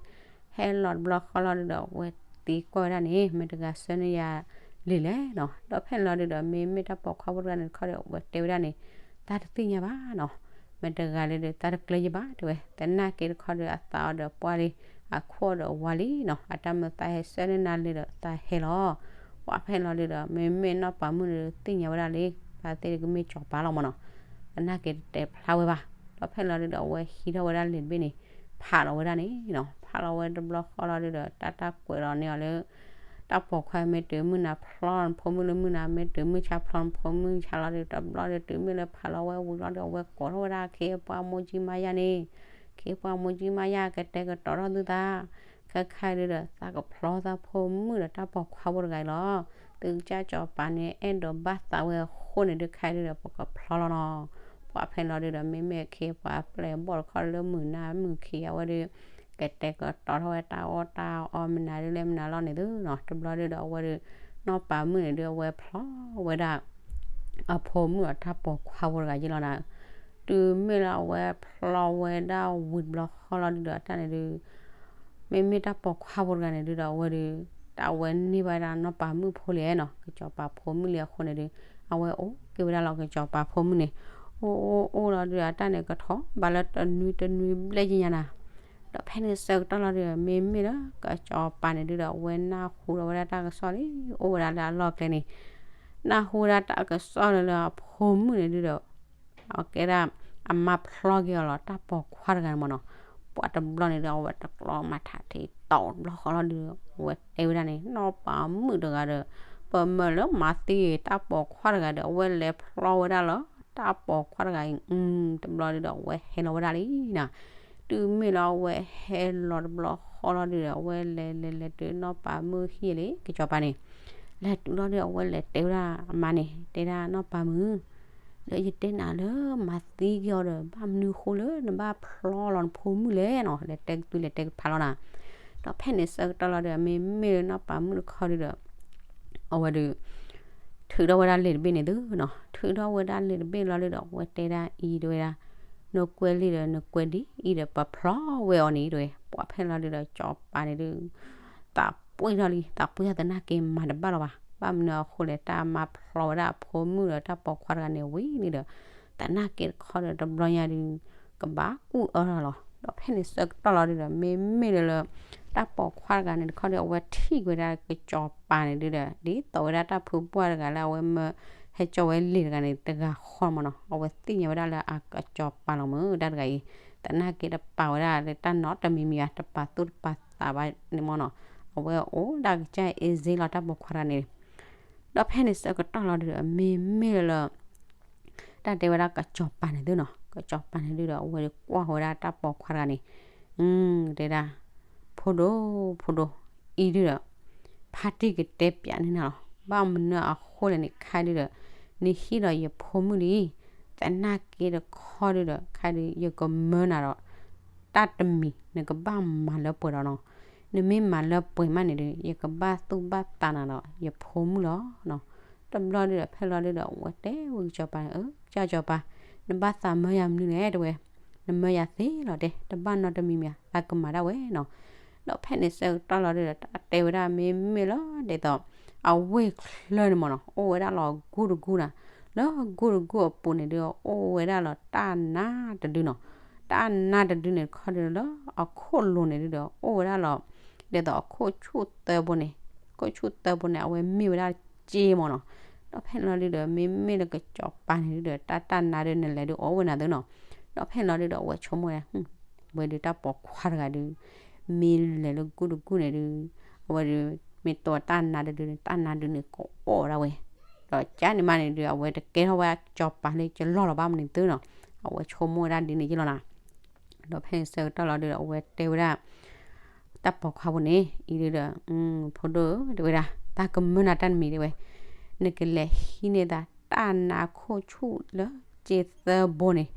ဟဲလီၤတဘျီဃီလီၤဒုဒီး အဝဲသံကွၢ်ဝဲဒၣ်န့ၣ် မ့ၢ်တဂၤဆှၢန့ၢ်ယၤလံာ်လဲၣ်နီၤ. ဒီးဖဲလီၤဒုဒီး မ့မ့ၢ်တၢ်ပိာ်ခွါဖိတဂၤန့ၣ်တခီဒီး အဝဲတဲဝဲဒၣ်န့ၣ် သးတသ့ၣ်ညါဘၣ်နီၤ. မ့ၢ်တဂၤလၢဒုး သးတကျၢၤယဘၣ်တဲဝဲ, သနာ်က့တခီဒီး အသးအီၤဒီးပှၢ်လံ, အခိၣ်ဒီးဝါလံနီၤ. အတၢ်မၢသးဟဲဆှၢန့ၢ်နၤလံာ်ဒီးသးဟဲလီၤ. ပှၤဖဲလီၤဒုဒီး မ့မ့ၢ်နီၢ်ပၤမုၣ်န့ၣ်သ့ၣ်ညါဝဲဒၣ်လံ, သးသ့ၣ်ကမ့ၢ်ကစီၤပၤလီၤမးနီၤ. သနာ်က့တတဲဖျါဝဲဘၣ်. ဒီးဖဲလီၤဒုဒီး အဝဲဟံးထီၣ်ဝဲဒၣ်လံာ်တဘ့ၣ်န့ၣ် ဖးလီၤဝဲဒၣ်န့ၣ်နီၤ. ဖးလီၤဝဲတဘျီဃီလီၤဒုဒီး တၢ်တၢ်ကွဲးလီၤန့ၢ်အီၤလၢ တၢ်ပိာ်ခွါမ့ၢ်တုၤမုၢ်နၤဖျီနဖိမုၣ်လၢမုၢ်နၤ, မ့ၢ်တုၤမုၢ်ဆါဖျီနဖိမုၣ်ဆါလီၤဒု တဘျီဒု တုၤမ့ၢ်လၢဖးလီၤဝဲဝံၤလီၤဒု အဝဲကိးထီၣ်ဝဲဒၣ်ခ့ပှၤမိၢ်ကၠံမါယါန့ၣ်, ခ့ပှၤမိၢ်ကၠံမါယါ ကတဲာ်ကတီၤထီၣ်သုသး, ခဲခါဒုဒီး သးကဖျီသးဖိမုၣ်ဒီးတၢ်ပိာ်ခွါဖိတဂၤအံၤလီၤ. သုကစၢ်စီၤပၤန့ၣ် အဲၣ်ဒိးဘၣ်သးဝဲအဃိန့ၣ်ဒု ခဲဒုဒီး ပကဖျီလီၤနီၤ. ပှၤဖဲလီၤဒုဒီး မ့မ့ၢ်ခ့ပှၤပျဲၢ်ဘီၣ်တခီလၢမုၢ်နၤမုၢ်ခံအဝဲဒု ကတဲာ်ကတီၤထီၣ်ဝဲတၢ်အီၣ်တၢ်အီမနုၤဒုလဲၣ်မနုၤလီၤန့ၣ်သုနီၤ. တဘျီဒုဒီးအဝဲဒု နီၢ်ပၤမုၣ်န့ၣ်ဒု အဝဲဖျီဝဲဒၣ် အဖိမုၣ်အတၢ်ပိာ်ခွါဖိတဂၤယ့ၢ်လီၤနၤ. တုၤမ့ၢ်လၢအဝဲဖျီဝဲဒၣ်ဝံၤတဘျီဃီလီၤဒုဒီး တၢ်န့ၣ်ဒု မ့မ့ၢ်တၢ်ပိာ်ခွါဖိတဂၤန့ၣ်ဒုဒီး အဝဲဒု တၢ်အဝဲန့ၢ်ဘၣ်ဝဲဒၣ်နီၢ်ပၤမုၣ်ဖိလံနီၤ, ကစီၤပၤဖိမုၣ်လံအဃိန့ၣ်ဒု အဝဲအိၣ်က့ၤဝဲဒၣ်လီၤကစီၤပၤဖိမုၣ်န့ၣ်, အိၣ်အိၣ်အိၣ်လီၤဒုဒီး တၢ်န့ၣ်ကထီၣ်ဘၣ်လၢတနွံတနွံဘျဲၣ်ကညါနၤ. ဒီးဖဲန့ၣ်ဆၢကတီၢ်လီၤဒုဒီး မ့မ့ၢ်လၢကစီၤပၤန့ၣ်ဒုဒီး အဝဲနၢ်ဟူလီၤဝဲဒၣ်တၢ်ကစီၣ်လံ, အိၣ်ဝဲဒၣ်လၢအလီၢ်ကျဲန့ၣ် နၢ်ဟူဝဲဒၣ်တၢ်ကစီၣ်လၢအဖိမုၣ်န့ၣ်ဒုဒီး အကဲဒၣ် အမါဖျီက့ၤအီၤလီၤ တၢ်ပိာ်ခွါတဂၤန့ၣ်မ့ၢ်နီၤ. ပှၤတဘျီန့ၣ်ဒီး အဝဲတကျီမၤထးထံးတီၤတဘျီဃီလီၤဒုဒီး အဝဲတဲဝဲဒၣ်န့ၣ် နီၢ်ပၤမုၣ်တဂၤဒီး ပမၢလၢမၤသံတၢ်ပိာ်ခွါတဂၤဒီး အဝဲလဲၤဖျီဝဲဒၣ်လီၤ တၢ်ပိာ်ခွါတဂၤအံၤ တဘျီဒုဒီး အဝဲဟဲလီၤဝဲဒၣ်လံနီၤ. တုၤမ့ၢ်လၢအဝဲဟဲလီၤတဘျီဃီလီၤဒုဒီး အဝဲလဲၤလဲၤလဲၤတုၤနီၢ်ပၤမုၣ်ဟံၣ်လံ ကစီၤပၤန့ၣ် လဲၤတုၤလီၤဒုဒီး အဝဲလဲၤတဲဝဲဒၣ်အမါန့ၣ် တဲဒၣ်နီၢ်ပၤမုၣ် လၢယတဲနၤလၢမၤသံက့ၤအီၤဒီး ဘၣ်မနုၤအဃိလၢနဘၣ်ဖျီလီၤနဖိမုၣ်လဲၣ်နီၤ. လဲၤတဲကတုၤလဲၤတဲကဖးလီၤနၤ. ဒီးဖဲန့ၣ်ဆၢကတီၢ်လီၤဒုဒီး မ့မ့ၢ်လၢနီၢ်ပၤမုၣ်တခီဒုဒီး အဝဲဒုး ထုးထီၣ်ဝဲဒၣ်လံာ်တဘ့ၣ်န့ၣ်သုနီၤ. ထုးထီၣ်ဝဲဒၣ်လံာ်တဘ့ၣ်လီၤဒုဒီး အဝဲတဲဒၣ်အံၤတဝဲဒၣ် နကွဲးလံာ်ဒီးနကွဲးဒ်အံၤဒီး ပဖျီဝဲအီၤန့ၣ်တဝဲ ပှၤဖဲလီၤဒုဒီး ကစီၤပၤန့ၣ်ဒုး သးပှ့ၤထီၣ်လံ သးပှ့ၤထီၣ်သနာ်က့မၤတဘၣ်လီၤဘၣ်. ဘၣ်မနုၤအဃိလဲၣ် တၢ်မၤဖျီဝဲဒၣ်အဖိမုၣ်ဒီးတၢ်ပိာ်ခွါတဂၤန့ၣ်ဝံၤလံဒီး သနာ်က့တခီဒီး တဘျီညါဒုး ကဘၣ်ကူၣ်အၢထီၣ်လီၤ. ဒီးဖဲန့ၣ်ဆၢကတီၢ်လီၤဒုဒီး မ့မ့ၢ်လၢလၢ တၢ်ပိာ်ခွါတဂၤန့ၣ်တခီဒီး အဝဲထံၣ်ကွံာ်ဝဲဒၣ်ကစီၤပၤန့ၣ်ဒုဒီး ဒ်သိးဝဲဒၣ်တၢ်ဖုပှၢ်တဂၤလၢအဝဲမၢဟဲကၠီဝဲလံာ်တဂၤန့ၣ် တဂၤဃီမ့ၢ်နီၤ. အဝဲသ့ၣ်ညါဝဲဒၣ်လၢအကစီၤပၤလီၤမ့ၢ်တၢ်တဂၤအံၤ သနာ်က့တပာ်ဝဲဒၣ်လၢတၢ်နီတမံၤမံၤဘၣ် တပာ်သူၣ်တပာ်သးဘၣ်န့ၣ်မ့ၢ်နီၤ. အဝဲအိၣ်ဒၣ်ကစၢ်အ့စ့လီၤ တၢ်ပိာ်ခွါတဂၤန့ၣ် ဒီးဖဲန့ၣ်ဆၢကတီၢ်လီၤဒုဒီး မ့မ့ၢ်လၢလၢ တၢ်တဲဝဲဒၣ်ကစီၤပၤန့ၣ်သုနီၤ. ကစီၤပၤန့ၣ်ဒုဒီး အဝဲကွၢ်ဝဲဒၣ်တၢ်ပိာ်ခွါတဂၤန့ၣ် တဲဒၣ် ဖိဒိၣ် ဖိဒိၣ် အံၤဒုဒီး ဖါတံၢ်ကတဲပၠးန့ၢ်နၤလီၤ. ဘၣ်မနုၤအဃိလဲၣ်န့ၣ် ခဲဒုဒီး နဟံးဒီးယဖိမုၣ်လံ သနာ်က့တခီဒုဒီး ခဲဒု ယကမၢနၤဒီး တၢ်တမံၤ နကဘၣ်မၤလၢပှဲၤဒီးနီၤ. နမ့ၢ်မၤလၢပှဲၤမးန့ၣ်ဒီး ယကဘၣ်သူၣ်ဘၣ်သးနၤဒီး ယဖိမုၣ်လီၤနီၤ. တဘျီဒုဒီး ဖဲလီၤဒုဒီး အဝဲတဲဝဲကစီၤပၤန့ၣ် အၢ ကစၢ်ကစီၤပၤ နဘၣ်သးမၢယၤမနုၤလဲၣ်တဲဝဲ နမၢယၤသ့လီၤတဲ တဘၣ်နီတမံၤမံၤ သးကမၤဒၣ်ဝဲနီၤ. ဒီးဖဲန့ၣ်ဆၢကတီၢ်လီၤဒုဒီး တၢ်တဲဝဲဒၣ်မ့မ့ၢ်လၢဒ်သိး အဝ့ၢ်ချၢန့ၣ်မ့ၢ်နီၤ အိၣ်ဝဲဒၣ်လီၤဂုၢ်တဂုၢ်နၤ. လၢဂုၢ်တဂုၢ်အပူၤန့ၣ်ဒုး အိၣ်ဝဲဒၣ်လီၤတၢ်နါတဒုနီၤ. တၢ်နါတဒုန့ၣ်တခီဒုဒီး လၢအခိၣ်လိၤန့ၣ်ဒုဒီး အိၣ်ဝဲဒၣ်လီၤ ဒ်သိးအခိၣ်ဆူၣ်သၢဘိန့ၣ်, ခိၣ်ဆူၣ်သၢဘိန့ၣ် အဝဲမ့ၢ်ဝဲဒၣ်စ့မ့ၢ်နီၤ. ဒီးဖဲန့ၣ်လီၤဒုဒီး မ့မ့ၢ်လၢကစီၤပၤန့ၣ်ဒုဒီး တၢ်တၢ်နါဒုန့ၣ်လဲၤဒုးအီၣ်ဝဲနၤသုနီၤ. ဒီးဖဲန့ၣ်လီၤဒုဒီး အဝဲဆိကမိၣ်ဝဲဒၣ် ဝဲဒုးတၢ်ပိာ်ခွါတဂၤဒုး မ့ၢ်လဲၤလၢဂုၢ်တဂုၢ်န့ၣ်ဒုး အဝဲဒုး မ့ၢ်တီတၢ်နါတဒုန့ၣ် တၢ်နါဒုန့ၣ် ကအီၣ်ဝဲဒၣ်ဝဲ. ဒီးကန့ၣ်မးန့ၣ်ဒုး အဝဲတကဲထီၣ်ဝဲကစီၤပၤလၢကလီၢ်လီၤဘၣ်မနုၤသုနီၤ. အဝဲဆိကမိၣ်ဝဲဒၣ်ဒ်န့ၣ်ယလီၤနၤ. ဒီးဖဲန့ၣ်ဆၢကတီၢ်လီၤဒုဒီး အဝဲတဲဝဲဒၣ် တၢ်ပိာ်ခွါဖိန့ၣ် အံၤဒုဒီး ဖိဒိၣ်ဧၢ တဲဝဲဒၣ် တၢ်ကမၢနၤတၢ်တမံၤတဲဝဲ, နကလဲၤဟံးန့ၢ်သးတၢ်နါခိၣ်ဆူၣ်လၢစ့သၢဘိန့ၣ်,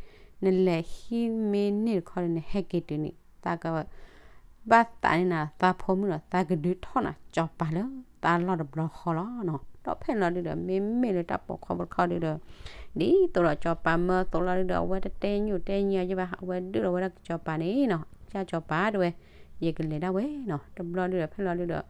နလဲၤဟံးမ့ၢ်န့ၢ်တခီဒီး နဟဲက့ၤတုၤန့ၣ် သးက ဘၣ်သးန့ၢ်နၤ သးဖိမုၣ်ဒီး သးကဒုးထီၣ်နၤ စီၤပၤလၢသးလီၢ်တဘျီဃီလီၤနီၤ. ဒီးဖဲန့ၣ်လီၤဒုဒီး မ့မ့ၢ်လၢတၢ်ပိာ်ခွါဖိတခီဒုဒီး ဒ်သိးဒီးစီၤပၤမၢသိးလီၤဒုဒီး အဝဲတတဲညိၣ်တဲညံအီၤယဘၣ် အဝဲဒုးလီၤဝဲဒၣ်ကစီၤပၤန့ၣ်နီၤ, ကၢ်စီၤပၤတဲဝဲ ယကလဲၤဒၣ်ဝဲနီၤ. တဘျီဒုဒီး ဖဲလီၤဒုဒီး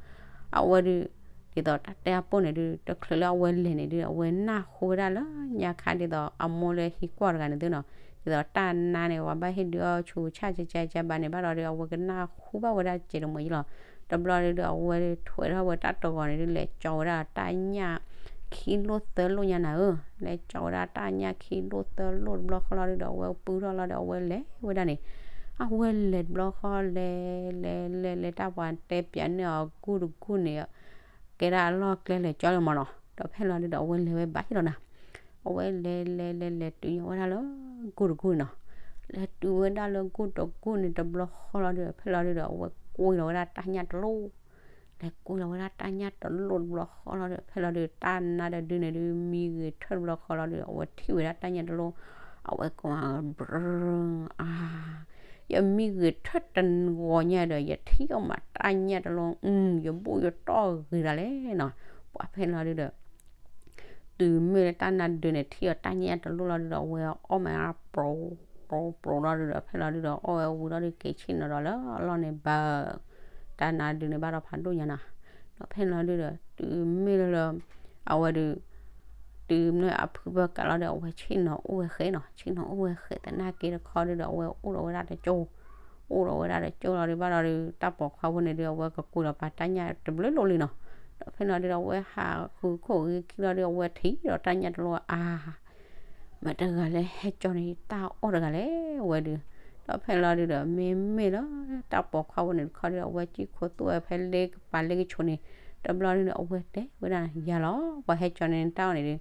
အဝဲဒုး ဒ်သိးတၢ်တဲအပိၢ်န့ၣ်ဒု တချုးလၢအဝဲလဲၤန့ၣ်ဒု အဝဲနၢ်ဟူဝဲဒၣ်လၢညါခါဒ်သိးအမိၢ်လၢဟံကွၢ်တဂၤန့ၣ်သုနီၤ, ဒ်သိးတၢ်နါန့ၣ် ပှၤဘၣ်ဟ့ၣ်ဒုးအီၣ်ဆူးဆါကကကဘၣ်န့ၣ်ဘၣ်လီၤဒု အဝဲကနၢ်ဟူဘၣ်ဝဲဒၣ်စဲးတမီၤယလီၤ. တဘျီဒုဒီး အဝဲထွဲထီၣ်ဝဲတၢ်တဂီၤန့ၣ်ဒု လဲၤကၠီဝဲဒၣ်တၢ်ညၣ်ခံလိၣ်သၢလိၣ်ညါနၤဧၢ, လဲၤကၠီဝဲဒၣ်တၢ်ညၣ်ခံလိၣ်သၢလိၣ်တဘျီဃီလီၤဒုဒီး အဝဲပူထီၣ်လီၤဒီး အဝဲလဲၤဝဲဒၣ်န့ၣ်, အဝဲလဲၤတဘျီဃီလဲၤ လဲၤလဲၤလဲၤ တၢ်ပှၤတဲပၠးန့ၢ်အီၤဂုၢ်တဂုၢ်န့ၣ် ကဲဒၣ်အလီၢ်ကျဲလဲၤကၠီလၢမၢ်နီၤ. ဒီးဖဲလီၤဒုဒီး အဝဲလဲၤဝဲဘၣ်ဟ့ၣ်လီၤနၤ, အဝဲလဲၤလဲၤလဲၤလဲၤတုၤညီဝဲဒၣ်လၢဂုၢ်တဂုၢ်န့ၣ်နီၤ, လဲၤတုၤဝဲဒၣ်လၢဂုၢ်တဂုၢ်န့ၣ်တဘျီဃီလီၤဒုဒီး ဖဲလီၤဒုဒီး အဝဲကွံာ်လီၤဝဲဒၣ်တၢ်ညၣ်တလိၣ် လဲၤကွံာ်လီၤဝဲဒၣ်တၢ်ညၣ်တလိၣ်တဘျီဃီလီၤဒီး ဖဲလီၤဒုး တၢ်နါတဒုန့ၣ်ဒုး မံဂ့ၤထၢၣ်တဘျီဃီလီၤဒီး အဝဲထံၣ်ဝဲဒၣ်တၢ်ညၣ်တလိၣ်, အဝဲကိးမး အါ, ယမံဂ့ၤထၢၣ်တဂီၤညါဒီး ယထံၣ်အီၣ်မးတၢ်ညၣ်တလိၣ် ယဘူၣ်ယတီၢ်ဂ့ၤဒၣ်လဲာ်နီၤ. ပှၤဖဲလီၤဒုဒီး တုၤမ့ၢ်လၢတၢ်နါဒုန့ၣ် ထံၣ်အီၤတၢ်ညၣ်တလိၣ်လီၤဒုဒီး အဝဲအီၣ်မး ပြိပြိပြိလီၤဒုဒီး ဖဲလီၤဒုဒီး အီၣ်ဝဲဝံၤလီၤဒု က့ၤဆ့ၣ်နီၤဒီးလၢအလီၢ်န့ၣ်ဘၣ်, တၢ်နါဒုန့ၣ်ဘၣ်ဒီးဖးဒိၣ်ညါနီၤ. ဒီးဖဲလီၤဒုဒီး တုၤမ့ၢ်လၢ အဝဲဒုး တုၤမ့ၢ်အဖုဘၢကးလီၤဒီး အဝဲဆ့ၣ်နီၤအိၣ်ဝဲဃဲနီၤ, ဆ့ၣ်နီၤအိၣ်ဝဲဃဲ သနာ်က့တခီဒုဒီး အဝဲအိၣ်ဒီးဝဲဒၣ်တကၠိ, အိၣ်ဒီးဝဲဒၣ်တကၠိလီၤဒုဘၣ်လီၤဒု တၢ်ပိာ်ခွါဖိန့ၣ်ဒု အဝဲကကွံာ်လီၤပာ်တၢ်ညၣ်တဘျုးလိၤလံနီၤ. ဒီးဖဲလီၤဒုဒီး အဝဲဟးဃုခိၣ်ဂ့ၤခံလီၤဒုဒီး အဝဲထံၣ်ဒီးတၢ်ညၣ်တလိၣ်အါ မတၤတဂၤလၢဟဲကၠီန့ၣ် ယတၢ်အီၣ်တဂၤလဲၣ် အဝဲဒုး. ဒီးဖဲလီၤဒုဒီး မ့မ့ၢ်လၢတၢ်ပိာ်ခွါဖိန့ၣ်တခီဒုဒီး အဝဲစံၣ်ခိၣ်သူၣ်ဝဲဖဲလ့ကပၤလ့ကဆိးန့ၣ်, တဘျီဒုဒီး အဝဲတဲဝဲဒၣ် ယၤလီၤ ပှၤဟဲကၠီန့ၣ် တၢ်အီၣ်န့ၣ်ဒုး,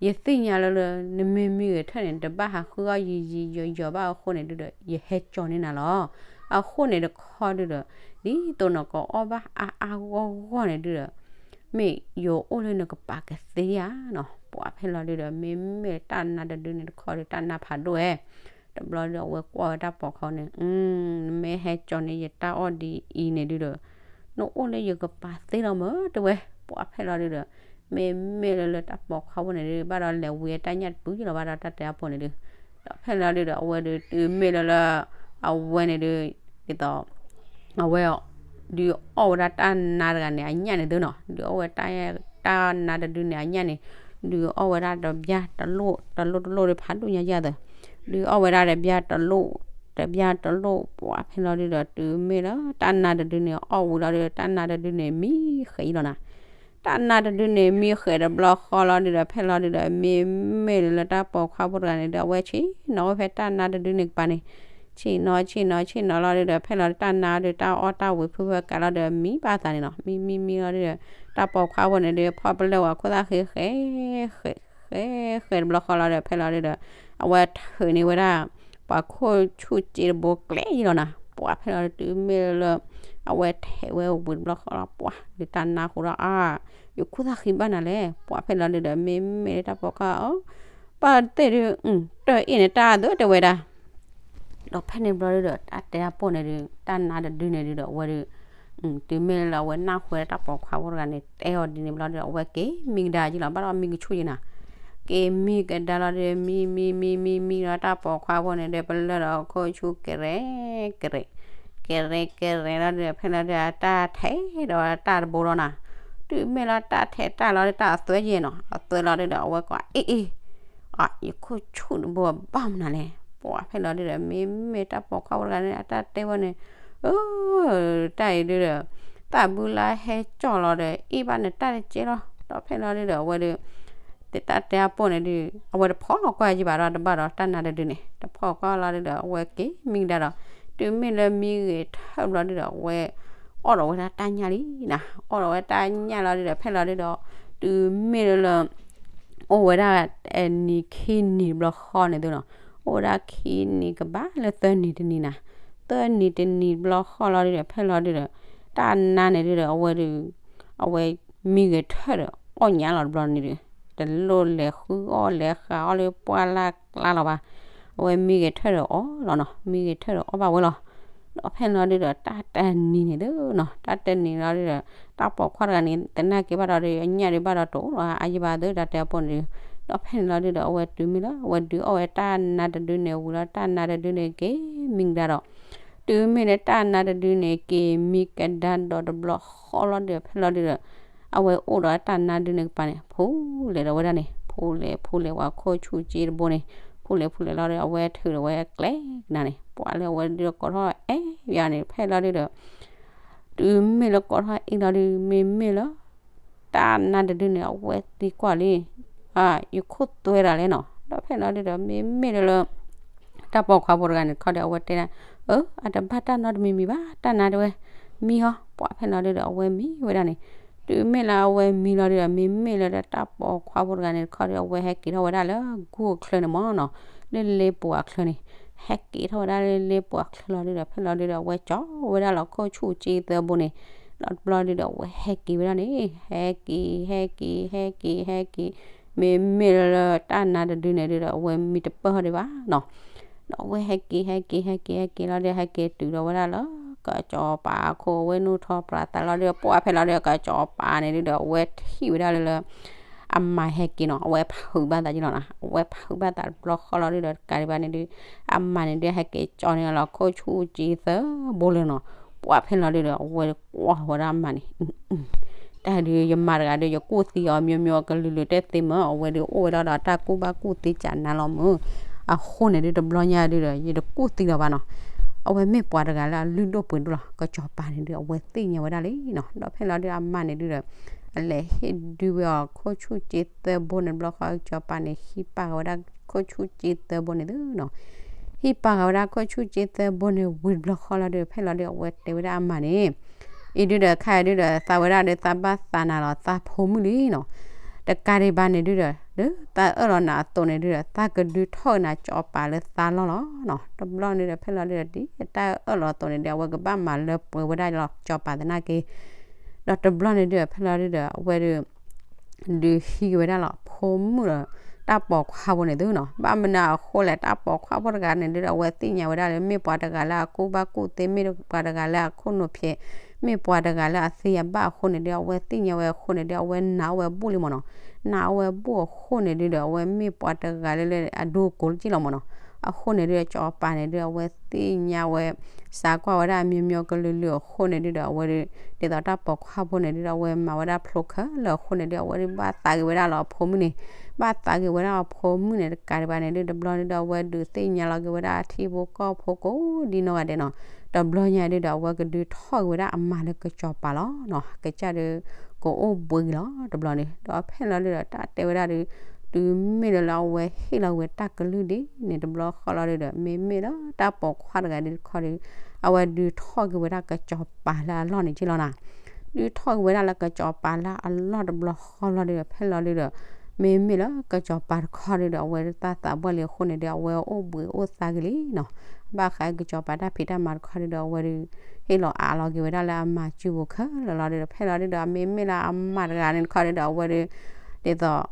ယသ့ၣ်ညါလၢလၢ နမ့ၢ်မံဂဲၤထၢၣ်န့ၣ် တဘၣ်ဟးဃုအီၣ်ယံာ်ယံာ်ယီၤယီၤဘၣ်အဃိန့ၣ်ဒုဒီး ယဟဲကၠီန့ၢ်နၤလီၤ. အဃိန့ၣ်တခီဒုဒီး ဒ်သိးနကအီၣ်ဘၣ်အါအါဂီၢ်ဂီၢ်န့ၣ်ဒုဒီး မ့ၢ်ယအိၣ်လၢနကပၤကသ့ဧါနီၤ. ပှၤဖဲလီၤဒုဒီး မ့မ့ၢ်တၢ်နါတဒုန့ၣ်တခီဒု တၢ်နါဖးဒိၣ်ဝဲ. တဘျီဒုဒီး အဝဲကွၢ်ဝဲတၢ်ပိာ်ခွါန့ၣ်, နမ့ၢ်ဟဲကၠီန့ၣ် ယတၢ်အီၣ်ဒ်အံၤန့ၣ်ဒုဒီး နအိၣ်လၢယကပၤသ့လီၤမၢ် တဲဝဲ. ပှၤဖဲလီၤဒုဒီး မ့မ့ၢ်လၢလၢတၢ်ပိာ်ခွါဖိန့ၣ်ဒု ဘၣ်ဒီးလဲၤဝံၤတၢ်ညၣ်တပုၢ်ယလီၤဘၣ်ဒီး တၢ်တဲအီၣ်ဖိန့ၣ်ဒု. ဒီးဖဲလီၤဒုဒီး အဝဲဒု တုၤမ့ၢ်လၢလၢ အဝဲန့ၣ်ဒု ဒ်သိး အဝဲအီၤ ဒုးအီၣ်ဝဲဒၣ်တၢ်နါတဂၤန့ၣ်အညၣ်န့ၣ်သုနီၤ, ဒုးအီၣ်ဝဲတၢ် တၢ်နါတဒုန့ၣ်အညၣ်န့ၣ်, ဒုးအီၣ်ဝဲဒၣ်တဘျါတလိၣ် တလိၣ်တလိၣ်ဒီးဖးဒိၣ်ညါယၤသၢ, ဒုးအီၣ်ဝဲဒၣ်တဘျါတလိၣ် တဘျါတလိၣ် ပှၤဖဲလီၤဒုဒီး တုၤမ့ၢ်လၢတၢ်နါတဒုန့ၣ်အီၣ်ဝံၤလီၤဒုဒီး တၢ်နါတဒုန့ၣ်မံဃဲးအံၤလီၤနၤ. တၢ်နါတဒုန့ၣ်မံဃဲးတဘျီဃီလီၤဒုဒီး ဖဲလီၤဒုဒီး မ့မ့ၢ်လၢတၢ်ပိာ်ခွါဖိတဂၤန့ၣ်ဒု အဝဲဆ့ၣ်နီၤဝဲဖဲတၢ်နါတဒုန့ၣ်ကပၤန့ၣ်, ဆ့ၣ်နီၤဆ့ၣ်နီၤဆ့ၣ်နီၤလီၤဒုဒီး ဖဲလီၤဒု တၢ်နါဒု တၢ်အီၣ်တၢ်ဝံၤဖုဖၢကးလီၤဒုဒီး မံဘၣ်သးန့ၣ်နီၤ, မံမံမံလီၤဒုဒီး တၢ်ပိာ်ခွါဖိန့ၣ်ဒု ဖီပလၢၢ်ဝဲခိၣ်သၣ်ဃံဃဲ ဃဲဃဲဃဲတဘျီဃီလီၤဒီး ဖဲလီၤဒုဒီး အဝဲထုးန့ၢ်ဝဲဒၣ် ပှၤခိၣ်ဆူၣ်စ့တဘိကျဲအံၤလီၤနၤ. ပှၤဖဲလီၤဒု တုၤမ့ၢ်လၢ အဝဲထဲးဝဲဝံၤတဘျီဃီလီၤ ပှၤဒုးတၢ်နါဃိဒီးအါ, ယခိၣ်သၣ်ဃံဘၣ်နၤလဲၣ်. ပှၤဖဲလီၤဒုဒီး မ့မ့ၢ်လၢတၢ်ပိာ်ခွါအီၤ ပၢ်တဲဒု တၢ်အ့ၣ်န့ၣ်တၢ်အါသၢတဲဝဲဒၣ် ဒီးဖဲန့ၣ်ဘျီဒုဒီး တၢ်တဲအပိၢ်န့ၣ်ဒု တၢ်နါတဒုန့ၣ်ဒုဒီး အဝဲဒု တုၤမ့ၢ်လၢအဝဲနၢ်ဟူဝဲဒၣ်တၢ်ပိာ်ခွါဖိတဂၤန့ၣ် တဲအီၤဒ်န့ၣ်ဘျီဒုဒီး အဝဲက့ၤမံကဒါက့ၤလီၤ ဘၣ်ဒီးမံကဆူၣ်က့ၤနၤ, က့ၤမံကဒါလီၤဒု မံမံမံမံမံလီၤ တၢ်ပိာ်ခွါဖိန့ၣ်ဒု ပလၢၢ်ဒီးခိၣ်ဆူၣ်ကရဲကရဲ ကရဲကရဲလီၤဒုဒီး ဖဲလီၤဒုဒီး တၢ်ထဲးဒီးတၢ်တဘိလီၤနၤ. တုၤမ့ၢ်လီၤတၢ်ထဲးတၢ်လီၤဒု တၢ်အသွဲက့ၤနီၤ, အသွဲလီၤဒုဒီး အဝဲကွၢ်အ့ၣ်အ့ၣ် အ ယခိၣ်ဆူၣ်တဘိဘၣ်မနုၤလဲၣ်. ပှၤဖဲလီၤဒုဒီး မ့မ့ၢ်တၢ်ပိာ်ခွါဖိတဂၤန့ၣ် အတၢ်တဲဝဲန့ၣ်, အ တၢ်အံၤဒုဒီး သးဘုလၢဟဲကၠီလီၤဒီး အ့ၣ်ဘၣ်နတၢ်တကဲလီၤ. ဒီးဖဲလီၤဒုဒီး အဝဲဒု တၢ်တဲအပိၢ်န့ၣ်ဒု အဝဲတဖီၣ်လီၤကွၢ်ယဘၣ်ဒီးတဘၣ်ဒီး တၢ်နါတဒုန့ၣ် တဖီၣ်ကွၢ်လီၤဒုဒီး အဝဲက့ၤမံကဒါဒီး တုၤမ့ၢ်လၢမံဂဲၤထၢၣ်ဘျီဒုဒီး အဝဲ အီၣ်ဒီးဝဲဒၣ်တၢ်ညၣ်လံနၤ, အီၣ်ဒီးဝဲတၢ်ညၣ်လီၤဒုဒီး ဖဲလီၤဒုဒီး တုၤမ့ၢ်လၢလၢ အိၣ်ဝဲဒၣ်အနံၤခံနံၤဘျီဃီန့ၣ်သုနီၤ, အိၣ်ဝဲဒၣ်ခံနံၤကဘၣ်လၢသၢနံၤတနံၤနၤ, သၢနံၤတနံၤဘျီဃီလီၤဒုဒီး ဖဲလီၤဒုဒီး တၢ်နါန့ၣ်ဒုဒီး အဝဲဒု အဝဲမံဂဲၤထၢၣ်ဒီး အီၣ်ညၣ်လီၤတဘျီန့ၣ်ဒု, တလိၣ်လဲၤဃုအီၣ်လဲၤဃုအီၣ်လၢပှၢ်လၢ်ကျါလီၤဘၣ်, အဝဲမံဂဲၤထၢၣ်ဒီးအီၣ်လီၤနီၤ, မံဂဲၤထၢၣ်ဒီးအီၣ်ဘၣ်ဝဲလီၤ. ဒီးဖဲန့ၣ်လီၤဒုဒီး တၢ်တနံၤန့ၣ်သုနီၤ, တၢ်တနံၤလီၤဒုဒီး တၢ်ပိာ်ခွါတဂၤန့ၣ် တနာ်က့ၤဘၣ်ဒီးဒု အညၣ်ဒုဘၣ်ဒီးတအိၣ်လီၤအါယံာ်ဘၣ်သု တၢ်တဲအပိၢ်န့ၣ်ဒု, ဒီးဖဲန့ၣ်လီၤဒုဒီး အဝဲတုၤမ့ၢ်လၢ အဝဲဒုးအီၣ်ဝဲတၢ်နါတဒုန့ၣ်ဝံၤလီၤ တၢ်နါတဒုန့ၣ်က့ၤမံကဒါဒီး တုၤမ့ၢ်လၢတၢ်နါတဒုန့ၣ် က့ၤမံကဒါဒီးတဘျီဃီလီၤဒုဒီး ဖဲလီၤဒုဒီး အဝဲအိၣ်ဒီးတၢ်နါဒုန့ၣ်ကပၤန့ၣ် ဖူလဲၤဒီးဝဲဒၣ်န့ၣ် ဖူလဲၤဖူလဲၤဝဲခိၣ်ဆူၣ်က့တဘိန့ၣ် ဖူလဲၤဖူလဲၤလီၤဒီး အဝဲထုးဒီးဝဲကျဲကနၤန့ၣ် ပှၤလၢအဝဲဒုးကိးထီၣ်အဲၣ်ယၤန့ၣ် ဖဲလီၤဒုဒီး တုၤမ့ၢ်လၢကိးထီၣ်အ့ၣ်လီၤဒု မ့မ့ၢ်လၢ တၢ်နါတဒုန့ၣ် အဝဲသံကွၢ်လံ, ယခိၣ်သွဲဒၣ်လဲၣ်နီၤ, ဒီးဖဲလီၤဒုဒီး မ့မ့ၢ်လၢလၢ တၢ်ပိာ်ခွါဖိတဂၤန့ၣ် တခီဒီး အဝဲတဲဒၣ်, အၢ အတဘၣ်တၢ်နီတမံၤမံၤဘၣ် တၢ်နါတဲဝဲ, မံဟီ, ပှၤဖဲလီၤဒုဒီး အဝဲမံဝဲဒၣ်န့ၣ်, တုၤမ့ၢ်လၢအဝဲမံလီၤဒုဒီး မ့မ့ၢ်လၢတၢ်ပိာ်ခွါဖိတဂၤန့ၣ် တခီဒီး အဝဲဟဲက့ၤထီၣ်ဝဲဒၣ်လၢဂုၢ်အချၢန့ၣ်မ့ၢ်နီၤ, လၢလ့ပူၤအချၢန့ၣ် ဟဲက့ၤထီၣ်ဝဲဒၣ်လၢလ့ပူၤအချၢလီၤဒုဒီး ဖဲလီၤဒုဒီး အဝဲကၠီဝဲဒၣ်လီၤခိၣ်ဆူၣ်က့သၢဘိန့ၣ်, ဒီးတဘျီဒုဒီး အဝဲဟဲက့ၤဝဲဒၣ်န့ၣ်, ဟဲက့ၤ ဟဲက့ၤ ဟဲက့ၤ ဟဲက့ၤ, မ့မ့ၢ်လၢတၢ်နါတဒုန့ၣ်ဒုဒီး အဝဲမံတပၢၢ်ဟီဒံးဘၣ်နီၤ, ဒီးအဝဲဟဲက့ၤ ဟဲက့ၤ ဟဲက့ၤ ဟဲက့ၤလီၤဒု ဟဲက့ၤတုၤဒီးဝဲဒၣ်လၢ ကစီၤပၤအခိၣ် အဝဲနုာ်ထီၣ်ပြးသးလီၤဒု ပှၤဖဲလီၤဒု ကစီၤပၤန့ၣ်ဒုဒီး အဝဲထံၣ်ဝဲဒၣ်လၢလၢ အမါဟဲက့ၤနီၤ, အဝဲဖုးဘၣ်သးက့ၤလီၤနီၤ, အဝဲဖုးဘၣ်သးတဘျီဃီလီၤဒုဒီး တကးဒံးဘၣ်န့ၣ်ဒု အမါန့ၣ်ဒု ဟဲက့ၤကၠီန့ၢ်လီၤခိၣ်ဆူၣ်က့သၢဘိလၢနီၤ, ပှၤဖဲလီၤဒုဒီး အဝဲကွၢ်ဝဲဒၣ်အမါန့ၣ် တၢ်ဒုးယမၤတဂၤဒီး ယကူၣ်သံအီၤ မျိုးမျိုး ကလုာ်လုာ်တဲသ့မ့ၢ် အဝဲဒုးအိၣ်ဝဲဒၣ်ဒီးတၢ်ကူၣ်ဘၣ်ကူၣ်သ့ကနၤလီၤမ့ၢ်, အဃိန့ၣ်ဒု တဘျီညါဒုဒီး ယတကူၣ်သံလၢၤဘၣ်နီၤ, အဝဲမ့ၢ်ပှၤတဂၤလၢအလုၢ်ဒိၣ်ပှ့ၤဒိၣ်လီၤ, ကစီၤပၤန့ၣ်ဒု အဝဲသ့ၣ်ညါဝဲဒၣ်လံနီၤ, ဒီးဖဲလီၤဒုအမါန့ၣ်ဒုဒီး အလဲၤဟ့ၣ်ဒုးဝဲအီၤ ခိၣ်ဆူၣ်ကၠ့သၢဘိန့ၣ်တဘျီဃီ ကစီၤပၤန့ၣ် ဟံးပာ်ဃာ်ဝဲဒၣ်ခိၣ်ဆူၣ်ကၠ့သၢဘိန့ၣ်သုနီၤ. ဟံးပာ်ဃာ်ဝဲဒၣ်ခိၣ်ဆူၣ်ကၠ့သၢဘိန့ၣ် ဝံၤတဘျီဃီလီၤဒုး ဖဲလီၤဒုး အဝဲတဲဝဲဒၣ်အမါန့ၣ် အံၤဒုးဒီး ခဲအံၤဒုးဒီး သးဝဲဒၣ်ဒီး သးဘၣ်သးနၤလီၤ သးဖိမုၣ်လံနီၤ. တကးဒံးဘၣ်န့ၣ်ဒုးဒီး လၢသးအၢၣ်လီၤနၤအသိးန့ၣ်ဒုးဒီး သးကဒုးထီၣ်က့ၤနၤကစီၤပၤလၢသးလီၢ်လီၤနီၤ. တဘျီန့ၣ်ဒီး ဖဲလီၤဒုးဒီး ဒ်တၢ်အၢၣ်လီၤအသိးန့ၣ်ဒီး အဝဲကဘၣ်မၤလၢပှဲၤဝဲဒၣ်လီၤ ကစီၤပၤသနာ်က့ ဒီးတဘျီန့ၣ်ဒုးဒီး ဖဲလီၤဒုးဒီး အဝဲဒုး ဒုးဟံးက့ၤဝဲဒၣ်လီၤ ဖိမုၣ်ဒီး တၢ်ပိာ်ခွါဖိန့ၣ်သုနီၤ. ဘၣ်မနုၤအဃိလဲၣ် တၢ်ပိာ်ခွါဖိတဂၤန့ၣ်ဒုးဒီး အဝဲသ့ၣ်ညါဝဲဒၣ်လၢ မ့ၢ်ပှၤတဂၤလၢအကူၣ်ဘၣ်ကူၣ်သ့ မ့ၢ်ပှၤတဂၤလၢအခိၣ်နူာ်ဖျဲး မ့ၢ်ပှၤတဂၤလၢအသ့အဘၣ်အဃိန့ၣ်ဒုး အဝဲသ့ၣ်ညါဝဲအဃိန့ၣ်ဒုး အဝဲနာ်အိၣ်ဝဲဘူၣ်လံမ့ၢ်နီၤ. နာ်အိၣ်ဝဲဘူၣ်အဃိန့ၣ်ဒုးဒီး အဝဲမ့ၢ်ပှၤတဂၤလၢလၢအဒိကိးလၢက့လီၤမ့ၢ်နီၤ. အဃိန့ၣ်ဒုးဒီး ကစီၤပၤန့ၣ်ဒုး အဝဲသ့ၣ်ညါဝဲ စးကွၢ်ဝဲဒၣ်အမျိုးမျိုးကလုာ်လုာ်အဃိန့ၣ်ဒုးဒီး အဝဲဒုး ဒ်သိးတၢ်ပိာ်ခွါဖိန့ၣ်ဒုးဒီး အဝဲမၤဝဲဒၣ်ဖျိခဲလၢာ်အဃိန့ၣ်ဒုး အဝဲဒုးဘၣ်သးက့ၤဝဲဒၣ်လီၤအဖိမုၣ်န့ၣ် ဘၣ်သးက့ၤဝဲဒၣ်အဖိမုၣ်န့ၣ် တကးဒံးဘၣ်န့ၣ်ဒုး တဘျီန့ၣ်ဒီး အဝဲဒုးသ့ၣ်ညါလီၤက့ၤဝဲဒၣ်အထံဖိကီၢ်ဖိကိးဒ်နီၢ်ဂၤဒဲးနီၤ. တဘျီညါဒုးဒီး အဝဲကဒုးထီၣ်က့ၤဝဲဒၣ်အမါလၢကစီၤပၤလီၤနီၤ. ကစၢ်ဒုး ကအိၣ်ဘှံးက့ၤလီၤတဘျီန့ၣ် ဒီးဖဲလီၤဒုးဒီး တၢ်တဲဝဲဒၣ်ဒုး တုၤမ့ၢ်လၢလၢအဝဲဟ့ၣ်လီၤက့ၤဝဲတၢ်ကလုၢ်ဒ်န့ၣ် တဘျီဃီလီၤဒုးဒီး မ့မ့ၢ်လၢတၢ်ပိာ်ခွါတဂၤဒုးတခီဒုး အဝဲဒုးထီၣ်က့ၤဝဲဒၣ်ကစီၤပၤလၢအလီၢ်န့ၣ်က့လီၤနီၤ. ဒုးထီၣ်က့ၤဝဲဒၣ်လၢကစီၤပၤလၢအလီၢ်တဘျီဃီလီၤဒုးဒီး ဖဲလီၤဒုးဒီး မ့မ့ၢ်လၢကစီၤပၤတခီဒုးဒီး အဝဲတၢ်သးပှၢ်လံအဃိန့ၣ်ဒုး အဝဲအိၣ်ဘှံးအိၣ်သါက့ၤလံနီၤ. ဘၣ်ဃးကစီၤပၤတၢ်ဖံးတၢ်မၤတခီဒုးဒီး အဝဲဒုး ဟ့ၣ်လီၤအးလီၤက့ၤဝဲဒၣ်လၢအမါစုပူၤခဲလၢာ်လီၤဒုးဒီး ဖဲလီၤဒုးဒီး မ့မ့ၢ်လၢအမါတဂၤန့ၣ်တခီဒုးဒီး အဝဲဒုး ဒ်သိး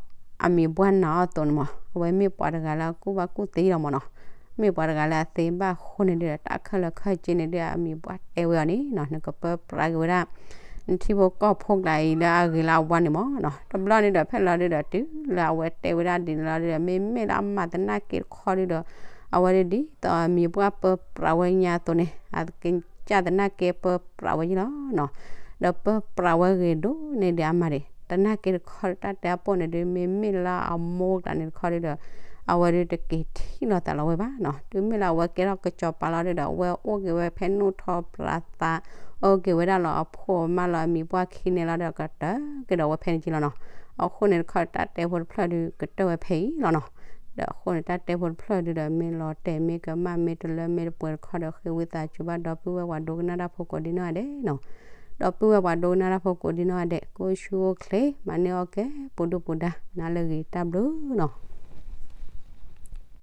အမံၤပှၢ်နာ်အီၤအသိးန့ၣ်မး အဝဲမ့ၢ်ပှၤတဂၤလၢအကူၣ်ဘၣ်ကူၣ်သ့လီၤမးနီၤ. မ့ၢ်ပှၤတဂၤလၢအသ့ဘၣ်အဃိန့ၣ်ဒုးဒီး တၢ်ခဲလၢာ်ခဲဆ့န့ၣ်ဒုး အမံၤပှၢ်တဲဝဲအီၤန့ၣ်နီၤ နကပၢပြးက့ၤဝဲဒၣ် နထံဖိကီၢ်ဖိကျါအံၤလၢအဂ့ၤလၢအဝါန့ၣ်မးနီၤ. တဘျီန့ၣ်ဒီး ဖဲလီၤဒုးဒီး တုၤလၢအဝဲတဲဝဲဒၣ်ဒ်န့ၣ်လီၤဒုးဒီး မ့မ့ၢ်လၢအမၤသနာ်က့တခီဒုးဒီး အဝဲဒုးဒ်သိးအမံၤပှၢ်ပၢပြးဝဲညါအသိးန့ၣ် အကစၢ်သနာ်က့ပၢပြးဝဲယ့ၣ်လီၤနီၤ. ဒီးပၢပြးဝဲဂ့ၤဒိၣ်န့ၣ်ဒုးအမါဒံး သနာ်က့တခီဒုး တၢ်တဲအပိၢ်န့ၣ်ဒုး မ့မ့ၢ်လၢအမိၢ်ကျါန့ၣ်တခီဒုးဒီး အဝဲဒုးတက့ၤထံၣ်လိာ်သးလီၤဝဲဘၣ်နီၤ. တုၤမ့ၢ်လၢအဝဲကဲထီၣ်ကစီၤပၤလီၤဒုးဒီး အဝဲအိၣ်က့ၤဝဲဖဲနူၢ်ထီပြးသး အိၣ်က့ၤဝဲဒၣ်လီၤအဖိအမါလီၤ အမံၤပှၢ်ခံန့ၣ်လီၤဒီး ကတၢၢ်က့ၤဒီးဝဲဖဲန့ၣ်က့လီၤနီၤ. အဃိန့ၣ်တခီ တၢ်တဲဖိတဖျၢၣ်ဒုး ကတၢၢ်ဝဲဖဲအံၤလီၤနီၤ. ဒီးအဃိန့ၣ် တၢ်တဲဖိတဖျၢၣ်ဒုးဒီး မ့ၢ်လီၤတဲာ်မ့ၢ်ကမၣ်မ့ၢ်တလၢမ့ၢ်တပှဲၤတခီဒီး ဃ့ဝံသးစူၤဘၣ် ဒီပုၢ်ဝဲၢ်ပှၤဒိကနၣ်တၢ်ဖိကိးဒ်နီၢ်ဂၤဒဲးနီၤ. ဒီပုၢ်ဝဲၢ်ပှၤဒိကနၣ်တၢ်ဖိကိးဒ်နီၢ်ဂၤဒဲး ကအိၣ်ဆူၣ်အိၣ်ချ့ မၤန့ၢ်အီၣ်ကဲ ပူၤဒုၣ်ပူၤဒါ နၤလၢအဂ့ၤ တၢ်ဘျုးနီၤ.